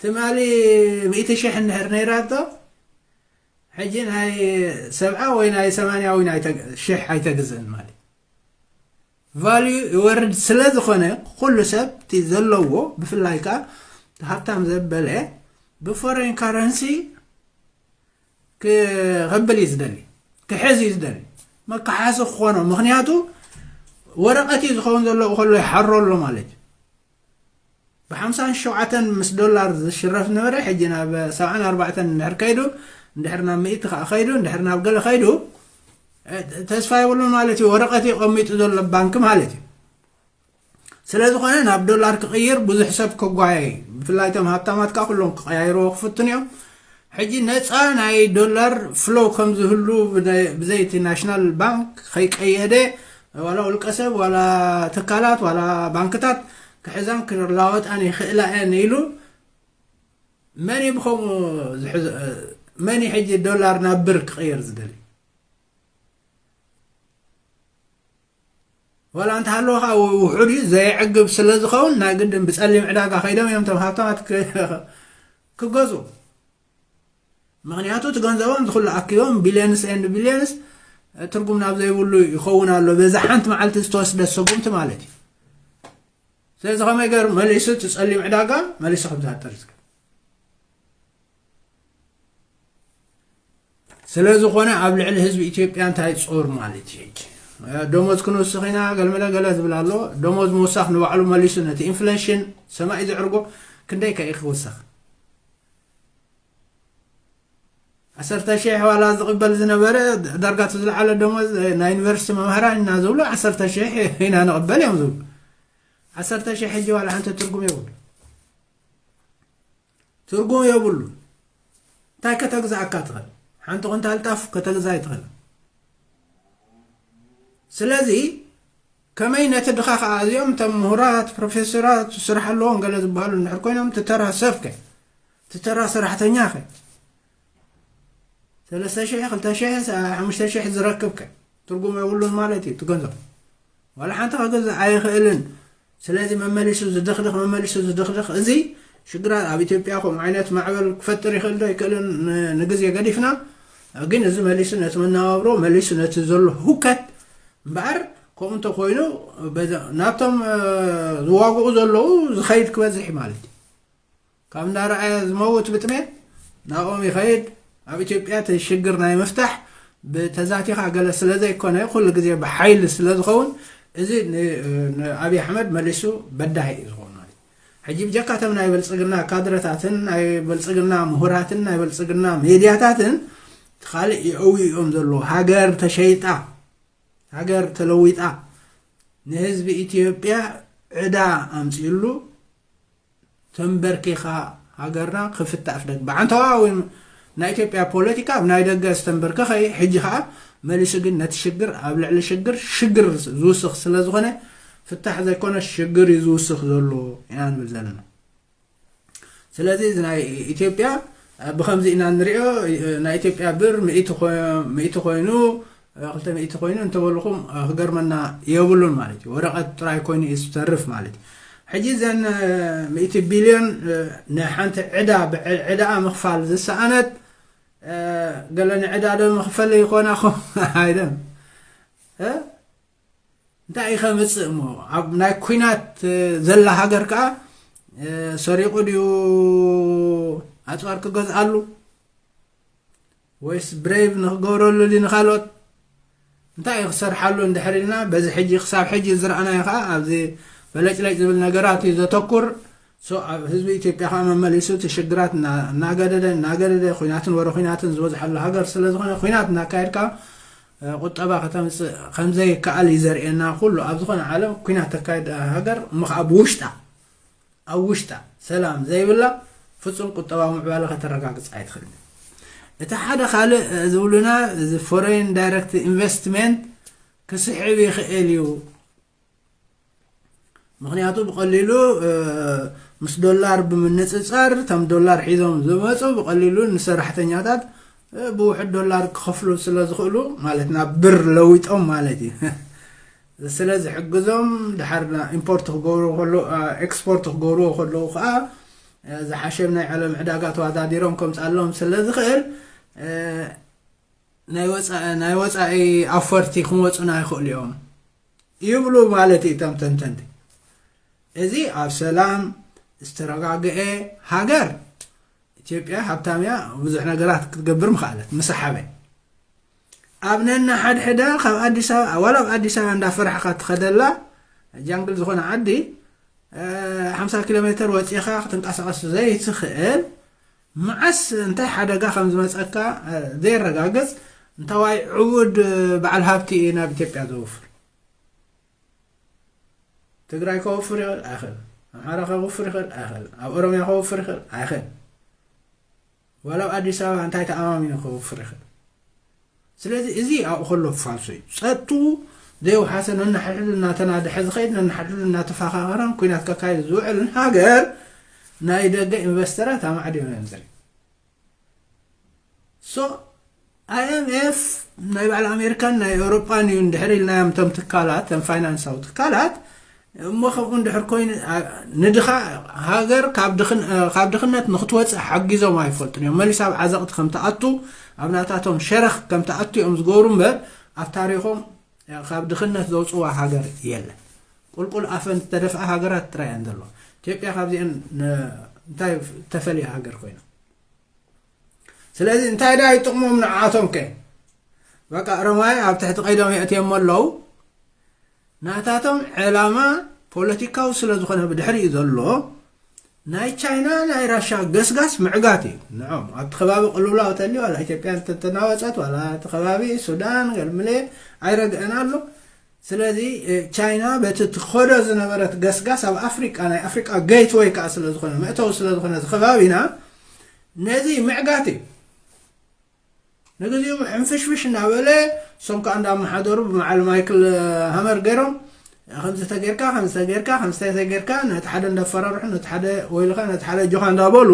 ትማሊ ሚእቲ ሽሕ እንድሕር ነይራቶ ሕጂ ናይ ሰብዓ ወይ ናይ ሰማንያ ወይ ናይ ሽሕ ኣይተግዝእን ማለት እዩ። ቫልዩ ይወርድ ስለ ዝኾነ፣ ኩሉ ሰብ እቲ ዘለዎ፣ ብፍላይ ከኣ እቲ ሃብታም ዘበለ፣ ብፎሬን ካረንሲ ክቐብል እዩ ዝደሊ፣ ክሕዝ እዩ ዝደሊ፣ መከሓሲ ክኾኖ። ምኽንያቱ ወረቐት እዩ ዝኸውን ዘሎ፣ ከሎ ይሓሮ ኣሎ ማለት እዩ። ብሓምሳን ሸውዓተን ምስ ዶላር ዝሽረፍ ነበረ፣ ሕጂ ናብ ሰብዓን ኣርባዕተን እንድሕር ከይዱ፣ እንድሕር ናብ ሚእቲ ከዓ ከይዱ፣ እንድሕር ናብ ገለ ከይዱ፣ እ፣ ተስፋ የብሉን ማለት እዩ። ወረቐት እዩ ቀሚጡ ዘሎ ባንክ ማለት እዩ። ስለ ዝኾነ ናብ ዶላር ክቕይር ብዙሕ ሰብ ክጓየ እዩ። ብፍላይ እቶም ሃብታማት ከዓ ኩሎም ክቐያይርዎ ክፍትኑ እዮም። ሕጂ ነፃ ናይ ዶላር ፍሎ ከም ዝህሉ ብደ-፣ ብዘይቲ ናሽናል ባንክ ከይቀየደ ዋላ ውልቀ ሰብ ዋላ ትካላት ዋላ ባንክታት ክሕዛን ክለዋወጣን ይኽእላ እየን ኢሉ። መን እዩ ብኸምኡ ዝሕዞ? መን እዩ ሕጂ ዶላር ናብ ብር ክቕየር ዝደሊ? ዋላ እንተሃለወ ከዓ ውሑድ እዩ፣ ዘየዕግብ ስለ ዝኸውን ናይ ግድን ብፀሊም ዕዳጋ ከይዶም እዮም እቶም ሃብታማት ክ-፣ ክገዝኡ። ምኽንያቱ እቲ ገንዘቦም ዝኹሉ ኣኪቦም ቢልዮንስ ኤንድ ቢልዮንስ ትርጉም ናብ ዘይብሉ ይኸውን ኣሎ። በዛ ሓንቲ መዓልቲ ዝተወስደ ስጉምቲ ማለት እዩ። ስለዚ ከመይ ገይሩ መሊሱ እቲ ፀሊም ዕዳጋ መሊሱ ከም ዝሃጥር ዝገብር? ስለ ዝኾነ ኣብ ልዕሊ ህዝቢ ኢትዮጵያ እንታይ ጾር ማለት እዩ? ሕጂ ደሞዝ ክንውስኽ ኢና፣ ገለመለ ገለ ዝብል ኣሎ። ደሞዝ ምውሳኽ ንባዕሉ መሊሱ ነቲ ኢንፍሌሽን ሰማይ ዘዕርጎ። ክንደይ ከ እዩ ክውሰኽ? ዓሰርተ ሺሕ ዋላ ዝቕበል ዝነበረ ዳርጋ እቲ ዝለዓለ ደሞዝ ናይ ዩኒቨርሲቲ መምህራን ኢና ዝብሉ፣ ዓሰርተ ሺሕ ኢና ንቕበል እዮም ዝብሉ። ዓሰርተ ሺሕ ሕጂ ዋላ ሓንቲ ትርጉም የብሉ። ትርጉም የብሉ። እንታይ ከተግዛእካ ትኽእል? ሓንቲ ቁንታል ጣፍ ከተግዛ ይትኽእል። ስለዚ ከመይ ነቲ ድኻ ከኣ እዚኦም እቶም ምሁራት፣ ፕሮፌሰራት፣ ስራሕ ኣለዎም ገለ ዝበሃሉ እንድሕር ኮይኖም፣ እቲ ተራ ሰብከ? እቲ ተራ ሰራሕተኛኸ? ሰለስተ ሺሕ፣ ክልተ ሺሕ፣ ሓሙሽተ ሺሕ ዝረክብከ? ትርጉም የብሉን ማለት እዩ እቲ ገንዘብ። ዋላ ሓንቲ ከገዝእ ኣይኽእልን። ስለዚ መመሊሱ ዝድኽድኽ፣ መመሊሱ ዝድኽድኽ፣ እዚ ሽግራት ኣብ ኢትዮጵያ ከምኡ ዓይነት ማዕበል ክፈጥር ይኽእል ዶ ኣይክእልን ን-፣ ንግዜ ገዲፍና፣ ግን እዚ መሊሱ ነቲ መነባብሮ፣ መሊሱ ነቲ ዘሎ ህውከት እምበኣር፣ ከምኡ እንተኾይኑ፣ በዛ-፣ ናብቶም፣ እ፣ ዝዋግኡ ዘለዉ ዝኸይድ ክበዝሕ እዩ ማለት እዩ። ካብ እንዳረኣየ ዝመውት ብጥሜት ናብኦም ይኸይድ። ኣብ ኢትዮጵያ እቲ ሽግር ናይ ምፍታሕ ብተዛቲኻ ገለ ስለ ዘይኮነ፣ ኩሉ ግዜ ብሓይሊ ስለ ዝኸውን፣ እዚ ን-፣ ንኣብይ ኣሕመድ መሊሱ በዳሂ እዩ ዝኸውን ማለት እዩ። ሕጂ ብጀካ እቶም ናይ ብልጽግና ካድረታትን ናይ ብልጽግና ምሁራትን ናይ ብልጽግና ሜድያታትን፣ እቲ ካልእ ይእውዩ እዮም ዘለዉ። ሃገር ተሸይጣ፣ ሃገር ተለዊጣ፣ ንህዝቢ ኢትዮጵያ ዕዳ ኣምጺእሉ፣ ተንበርኪኻ ሃገርና ክፍታእ ፍደግ። ብዓንታዋ እውን ናይ ኢትዮጵያ ፖለቲካ ኣብ ናይ ደገ ዝተንበርከኸ እዩ። ሕጂ ኸኣ መሊሱ ግን ነቲ ሽግር ኣብ ልዕሊ ሽግር፣ ሽግር ዝውስኽ ስለ ዝኾነ፣ ፍታሕ ዘይኮነ ሽግር እዩ ዝውስኽ ዘሎ ኢና ንብል ዘለና። ስለዚ እዚ ናይ ኢትዮጵያ፣ እ፣ ብኸምዚ ኢና ንሪኦ። እ፣ ናይ ኢትዮጵያ ብር ሚእቲ ኮ-፣ ሚእቲ ኮይኑ፣ እ፣ ክልተ ሚእቲ ኮይኑ እንተበልኹም፣ እ፣ ክገርመና የብሉን ማለት እዩ። ወረቐት ጥራይ ኮይኑ እዩ ዝተርፍ ማለት እዩ። ሕጂ እዘን፣ እ፣ ሚእቲ ቢልዮን፣ እ፣ ንሓንቲ ዕዳ ብዕ-፣ ዕዳኣ ምኽፋል ዝሰኣነት፣ እ፣ ገለ ንዕዳ ዶ መኽፈሊ ይኾና ኹም? ኣይደን። እ? እንታይ እዩ ከምጽእ እሞ? ኣብ ናይ ኲናት፣ እ፣ ዘላ ሃገር ከኣ፣ እ፣ ሰሪቑ ድዩ ኣጽዋር ክገዝኣሉ? ወይስ ብሬቭ ንኽገብረሉ ድዩ ንኻልኦት? እንታይ እዩ ክሰርሓሉ እንድሕር ኢልና፣ በዚ ሕጂ ክሳብ ሕጂ ዝረኣናዮ ከኣ ኣብዚ በለጭለጭ ዝብል ነገራት እዩ ዘተኩር። ሶ፣ ኣብ ህዝቢ ኢትዮጵያ ከኣ መመሊሱ እቲ ሽግራት እና-፣ እናገደደ፣ እናገደደ፣ ኲናትን ወረ ኲናትን ዝበዝሓሉ ሃገር ስለ ዝኾነ፣ ኲናት እናካየድካ፣ እ፣ ቁጠባ ከተምጽእ ከም ዘይከኣል እዩ ዘርእየና። ኩሉ ኣብ ዝኾነ ዓለም ኲናት ተካይድ ሃገር፣ እሞ ከኣ ብውሽጣ፣ ኣብ ውሽጣ ሰላም ዘይብላ፣ ፍጹም ቁጠባዊ ምዕባለ ከተረጋግጽ ኣይትኽእልን። እቲ ሓደ ካልእ፣ እ፣ ዝብሉና፣ እዚ ፎሬን ዳይሬክት ኢንቨስትመንት ክስሕብ ይኽእል እዩ። ምኽንያቱ ብቐሊሉ፣ እ፣ ምስ ዶላር ብምንጽጻር፣ እቶም ዶላር ሒዞም ዝመጹ ብቐሊሉ ንሰራሕተኛታት፣ እ፣ ብውሑድ ዶላር ክኸፍሉ ስለ ዝኽእሉ፣ ማለት ናብ ብር ለዊጦም ማለት እዩ። ስለ ዝሕግዞም፣ ድሓር ና-፣ ኢምፖርት ክገብሩ ከለዉ፣ እ፣ ኤክስፖርት ክገብርዎ ከለዉ ከኣ፣ እ፣ ዝሓሸ ናይ ዓለም ዕዳጋ ተወዳዲሮም ከምጽኣሎም ስለ ዝኽእል፣ እ፣ ናይ ወጻ-፣ ናይ ወጻኢ ኣፈርቲ ክመጹና ይኽእሉ እዮም። ይብሉ ማለት እዩ እቶም ተንተንቲ። እዚ ኣብ ሰላም ዝተረጋግአ ሃገር ኢትዮጵያ ሃብታም እያ፣ ብዙሕ ነገራት ክትገብር ምኽኣለት ምሳሓበ። ኣብ ነናሓድሕዳ ካብ ኣዲስ ኣበባ ዋላ ኣብ ኣዲስ ኣበባ እንዳፈራሕካ ትኸደላ ጃንግል ዝኾነ ዓዲ ሓምሳ ኪሎ ሜትር ወፂኻ ክትንቀሳቐስ ዘይትኽእል፣ መዓስ እንታይ ሓደጋ ከም ዝመፀካ ዘይረጋገፅ እንታዋይ ዕቡድ በዓል ሃብቲ እዩ ናብ ኢትዮጵያ ዘውፍር። ትግራይ ከውፍር ይኽእል ኣይኽእል፣ ኣምሓራ ከውፍር ይኽእል ኣይኽእል፣ ኣብ ኦሮሚያ ከውፍር ይኽእል ኣይኽእል፣ ዋላ ኣብ ኣዲስ ኣበባ እንታይ ተኣማሚኑ ከውፍር ይኽእል። ስለዚ እዚ ኣብኡ ከሎ ፋልሶ እዩ። ጸጥትኡ ዘይውሓሰ ነንሓድሕዱ እናተናድሐ ዝኸይድ፣ ነንሓድሕዱ እናተፈኻኸረን ኩናት ከካይድ ዝውዕልን ሃገር ናይ ደገ ኢንቨስተራት ኣማዕድዮም እዮም ዝርኢ። ሶ ኣይኤምኤፍ ናይ ባዕሊ ኣሜሪካን ናይ ኤውሮጳን እዩ እንድሕር ኢልናዮም፣ እቶም ትካላት፣ እቶም ፋይናንሳዊ ትካላት። እሞ ከምኡ እንድሕር ኮይኑ ንድኻ ሃገር ካብ ድኽነት ንክትወፅእ ሓጊዞም ኣይፈልጡን እዮም። መሊሳ ኣብ ዓዘቕቲ ከምትኣቱ፣ ኣብ ናታቶም ሸረኽ ከምትኣቱ እዮም ዝገብሩ እምበር ኣብ ታሪኾም ካብ ድኽነት ዘውፅዋ ሃገር የለን። ቁልቁል ኣፈን ዝተደፍኣ ሃገራት ጥራይ እየን ዘለዋ። ኢትዮጵያ ካብዚአን እንታይ ተፈልየ ሃገር ኮይና? ስለዚ እንታይ ዳ ይጥቕሞም ንዓቶም ከ? በቃ ረማይ ኣብ ትሕቲ ቀይዶም የእትየሞ ኣለዉ። ናታቶም ዕላማ ፖለቲካዊ ስለ ዝኾነ ብድሕሪኡ ዘሎ ናይ ቻይና ናይ ራሻ ገስጋስ ምዕጋት እዩ። ንዖም ኣብቲ ከባቢ ቅልውላው ተልዩ ዋላ ኢትዮጵያ እንተተናወፀት ዋላ እቲ ከባቢ ሱዳን ገልምሌ ኣይረግአን ኣሎ። ስለዚ ቻይና በቲ ትኸዶ ዝነበረት ገስጋስ ኣብ ኣፍሪቃ ናይ ኣፍሪቃ ጌትወይ ከዓ ስለ ዝኾነ መእተዊ ስለ ዝኾነ እዚ ከባቢና ነዚ ምዕጋት እዩ። ንግዚኡ ሕንፍሽፍሽ እናበለ እሶም ከዓ እንዳመሓደሩ ብመዓል ማይክል ሃመር ገይሮም ከምዚ ተጌርካ ከምዚ ተጌርካ ከምዚ ተጌርካ ነቲ ሓደ እንዳፈራርሑ ነቲ ሓደ ወይልካ ነቲ ሓደ ጆኻ እንዳበሉ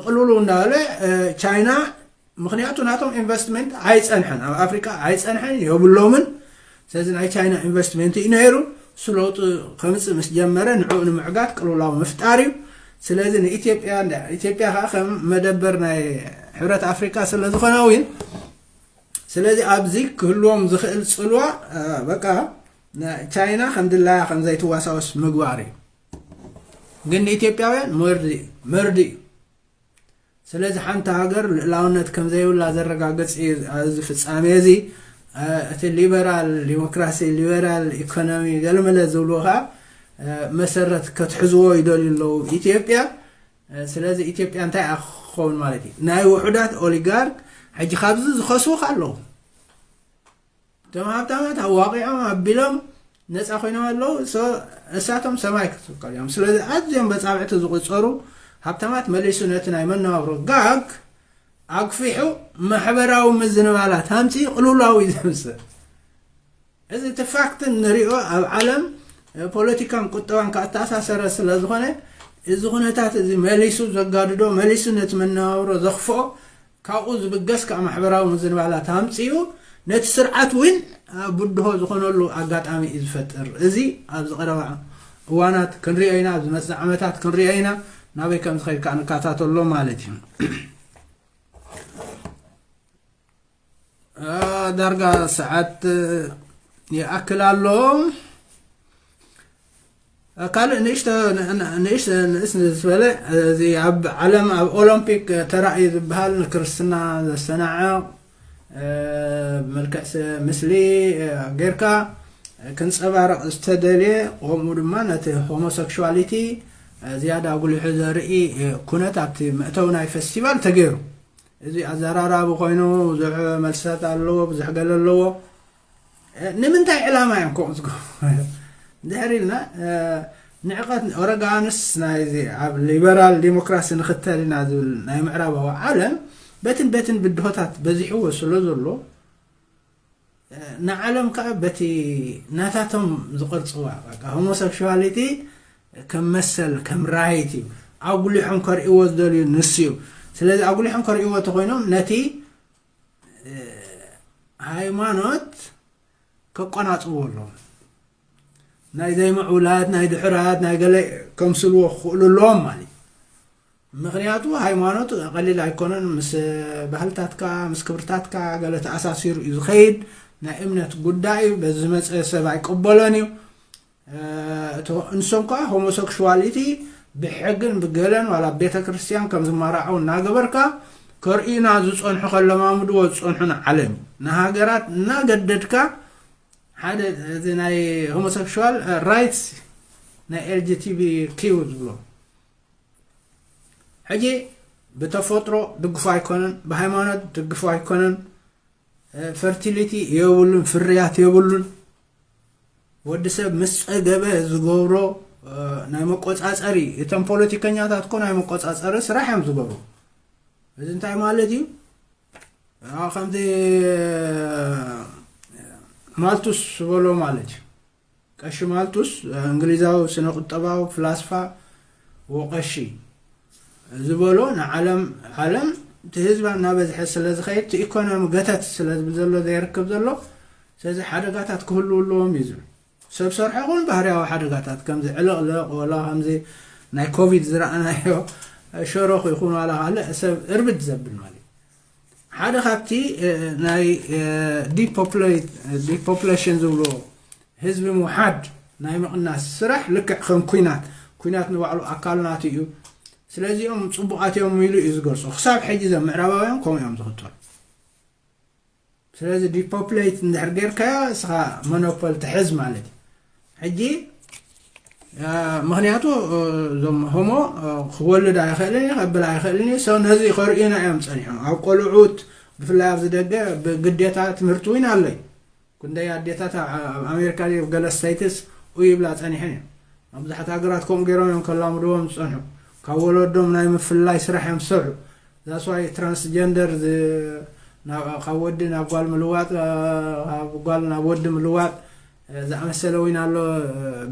ቅልውሉ እንዳበለ ቻይና ምኽንያቱ ናቶም ኢንቨስትመንት ኣይፀንሐን ኣብ ኣፍሪቃ ኣይፀንሐን የብሎምን። ስለዚ ናይ ቻይና ኢንቨስትመንት እዩ ነይሩ። እሱ ለውጢ ከምፅእ ምስ ጀመረ ንዕኡ ንምዕጋት ቅልውላው ምፍጣር እዩ። ስለዚ ንኢትዮጵያ ኢትዮጵያ ከዓ ከም መደበር ናይ ሕብረት ኣፍሪቃ ስለ ዝኾነ እውን ስለዚ ኣብዚ ክህልዎም ዝኽእል ፅልዋ በቃ ቻይና ከም ድላያ ከም ዘይትዋሳወስ ምግባር እዩ። ግን ንኢትዮጵያውያን መርዲ መርዲ እዩ። ስለዚ ሓንቲ ሃገር ልእላውነት ከም ዘይብላ ዘረጋግፅ እዩ እዚ ፍፃሜ እዚ። እቲ ሊበራል ዲሞክራሲ ሊበራል ኢኮኖሚ ገልመለ ዝብሉ ከዓ መሰረት ከትሕዝዎ ይደልዩ ኣለዉ ኢትዮጵያ። ስለዚ ኢትዮጵያ እንታይ ክኸውን ማለት እዩ ናይ ውሑዳት ኦሊጋርክ ሕጂ ካብዚ ዝኸስቡ ኣለዉ። እቶም ሃብታማት ኣዋቂዖም ኣቢሎም ነፃ ኮይኖም ኣለዉ። እሳቶም ሰማይ ክስቀሉ እዮም። ስለዚ ኣዝዮም በፃብዕቲ ዝቁፀሩ ሃብታማት መሊሱ ነቲ ናይ መነባብሮ ጋግ ኣግፊሑ ማሕበራዊ ምዝንባላት ሃምፂ ቅልውላዊ ዘምፅእ እዚ እቲ ፋክትን ንሪኦ ኣብ ዓለም ፖለቲካን ቁጠባን ካተኣሳሰረ ስለ ዝኾነ እዚ ኩነታት እዚ መሊሱ ዘጋድዶ መሊሱ ነቲ መነባብሮ ዘኽፍኦ ካብኡ ዝብገስ ከዓ ማሕበራዊ ምዝንባላት ኣምፅኡ ነቲ ስርዓት እውን ብድሆ ዝኾነሉ ኣጋጣሚ እዩ ዝፈጥር። እዚ ኣብዚ ቀረባ እዋናት ክንሪኦ ኢና፣ ኣብ ዝመፅእ ዓመታት ክንሪኦ ኢና። ናበይ ከም ዝኸይድ ከዓ ንከታተሎ ማለት እዩ። ዳርጋ ሰዓት ይኣክል ኣሎ። ካልእ ንእሽቶ ንእሽቶ ንእስ ዝበለ እዚ ኣብ ዓለም ኣብ ኦሎምፒክ ተራእዩ ዝበሃል ንክርስትና ዘሰናዕቕ ብመልክዕ ምስ ጌርካ ክንፀባረቕ ዝተደልየ፣ ከምኡ ድማ ነቲ ሆሞሰክሹዋሊቲ ዝያዳ ኣጉሊሑ ዘርኢ ኩነት ኣብቲ መእተዊ ናይ ፈስቲቫል ተገይሩ። እዚ ኣዘራራቢ ኮይኑ ብዙሕ መልስታት ኣለዎ፣ ብዙሕ ገለ ኣለዎ። ንምንታይ ዕላማ እዮም ከምኡ ዝገብሩ? ድሕር ኢልና ንዕቐት ኦረጋንስ ናይዚ ኣብ ሊበራል ዲሞክራሲ ንኽተል ኢና ዝብል ናይ ምዕራባዊ ዓለም በትን በትን ብድሆታት በዚሕዎ ስለ ዘሎ ንዓለም ከዓ በቲ ናታቶም ዝቐርፅዋ ሆሞሰክሽዋሊቲ ከም መሰል ከም ራይት እዩ ኣጉሊሖም ከርእይዎ ዝደልዩ ንሱ እዩ። ስለዚ ኣጉሊሖም ከርእይዎ ተኮይኖም ነቲ ሃይማኖት ከቆናፅዎ ኣለዎም። ናይ ዘይምዕውላት ናይ ድሑራት ናይ ገለ ከምስልዎ ክኽእሉ ኣለዎም ማለት እዩ። ምኽንያቱ ሃይማኖት ቀሊል ኣይኮነን። ምስ ባህልታትካ ምስ ክብርታትካ ገለ ተኣሳሲሩ እዩ ዝኸይድ። ናይ እምነት ጉዳይ እዩ። በዚ ዝመፀ ሰብ ኣይቅበሎን እዩ። እቶም እንሶም ከዓ ሆሞሰክሽዋሊቲ ብሕግን ብገለን ዋላ ቤተ ክርስቲያን ከም ዝመራዓው እናገበርካ ከርእዩና ዝፀንሑ ከለማምድዎ ዝፀንሑ ንዓለም እዩ። ንሃገራት እናገደድካ ሓደ እዚ ናይ ሆሞሰክሽዋል ራይትስ ናይ ኤልጂቲቢ ኪው ዝብሎ ሕጂ ብተፈጥሮ ድግፎ ኣይኮነን፣ ብሃይማኖት ድግፎ ኣይኮነን። ፈርቲሊቲ የብሉን፣ ፍርያት የብሉን። ወዲ ሰብ ምስ ጸገበ ዝገብሮ ናይ መቆጻጸሪ፣ እቶም ፖለቲከኛታት እኮ ናይ መቆጻጸሪ ስራሕ እዮም ዝገብሩ። እዚ እንታይ ማለት እዩ? ከምቲ ማልቱስ ዝበሎ ማለት እዩ። ቀሺ ማልቱስ እንግሊዛዊ ስነ ቁጠባዊ ፍላስፋ ወቀሺ ዝበሎ ንዓለም ዓለም እቲ ህዝባ እናበዝሐ ስለ ዝኸይድ እቲ ኢኮኖሚ ገተት ስለ ዝብል ዘሎ ዘይርክብ ዘሎ ስለዚ ሓደጋታት ክህልው ኣለዎም እዩ ዝብል። ሰብ ሰርሖ ይኹን ባህርያዊ ሓደጋታት ከምዚ ዕልቕልቕ ወላ ከምዚ ናይ ኮቪድ ዝረኣናዮ ሸሮኽ ይኹን ዋላ ካልእ ሰብ እርብድ ዘብል ማለት እዩ። ሓደ ካብቲ ናይ ዲፖፕሌሽን ዝብሎ ህዝቢ ምውሓድ ናይ ምቕናስ ስራሕ ልክዕ ከም ኩናት ኩናት ንባዕሉ ኣካል ናቱ እዩ። ስለዚኦም ፅቡቃት እዮም ኢሉ እዩ ዝገልፁ። ክሳብ ሕጂ ዘም ምዕራባውያን ከምኡ እዮም ዝኽተሉ። ስለዚ ዲፖፕሌት እንድሕር ጌርካዮ እስኻ ሞኖፖል ትሕዝ ማለት እዩ። ሕጂ ምክንያቱ እዞም ሆሞ ክወልድ ኣይኽእልን እዩ ከብል ኣይኽእልን እዩ። ሰብ ነዚ ከርእዩና እዮም ፀኒሖም ኣብ ቆልዑት ብፍላይ ኣብዚ ደገ ብግዴታ ትምህርቲ እውን ኣለዩ። ክንደይ ኣዴታት ኣብ ኣሜሪካ ገለ ስቴትስ ኡ ይብላ ፀኒሐን እዮም። ኣብ ብዙሓት ሃገራት ከምኡ ገይሮም እዮም ከላምድዎም ዝፀንሑ። ካብ ወለዶም ናይ ምፍላይ ስራሕ እዮም ዝሰርሑ። ዛስዋይ ትራንስጀንደር ካብ ወዲ ናብ ጓል ምልዋጥ ካብ ጓል ናብ ወዲ ምልዋጥ ዝኣመሰለ እውን ኣሎ።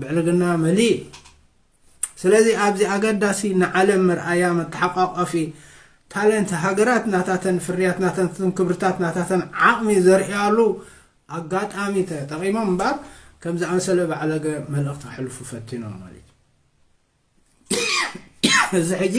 ብዕልግና መሊእ። ስለዚ ኣብዚ ኣገዳሲ ንዓለም መርኣያ መተሓቋቋፊ ታለንት ሃገራት ናታተን ፍርያት ናታተን ክብርታት ናታተን ዓቕሚ ዘርእያሉ ኣጋጣሚ ተጠቒሞም እምበር ከም ዝኣመሰለ ባዕለገ መልእኽቲ ክሕልፉ ፈቲኖም ማለት እዩ። እዚ ሕጂ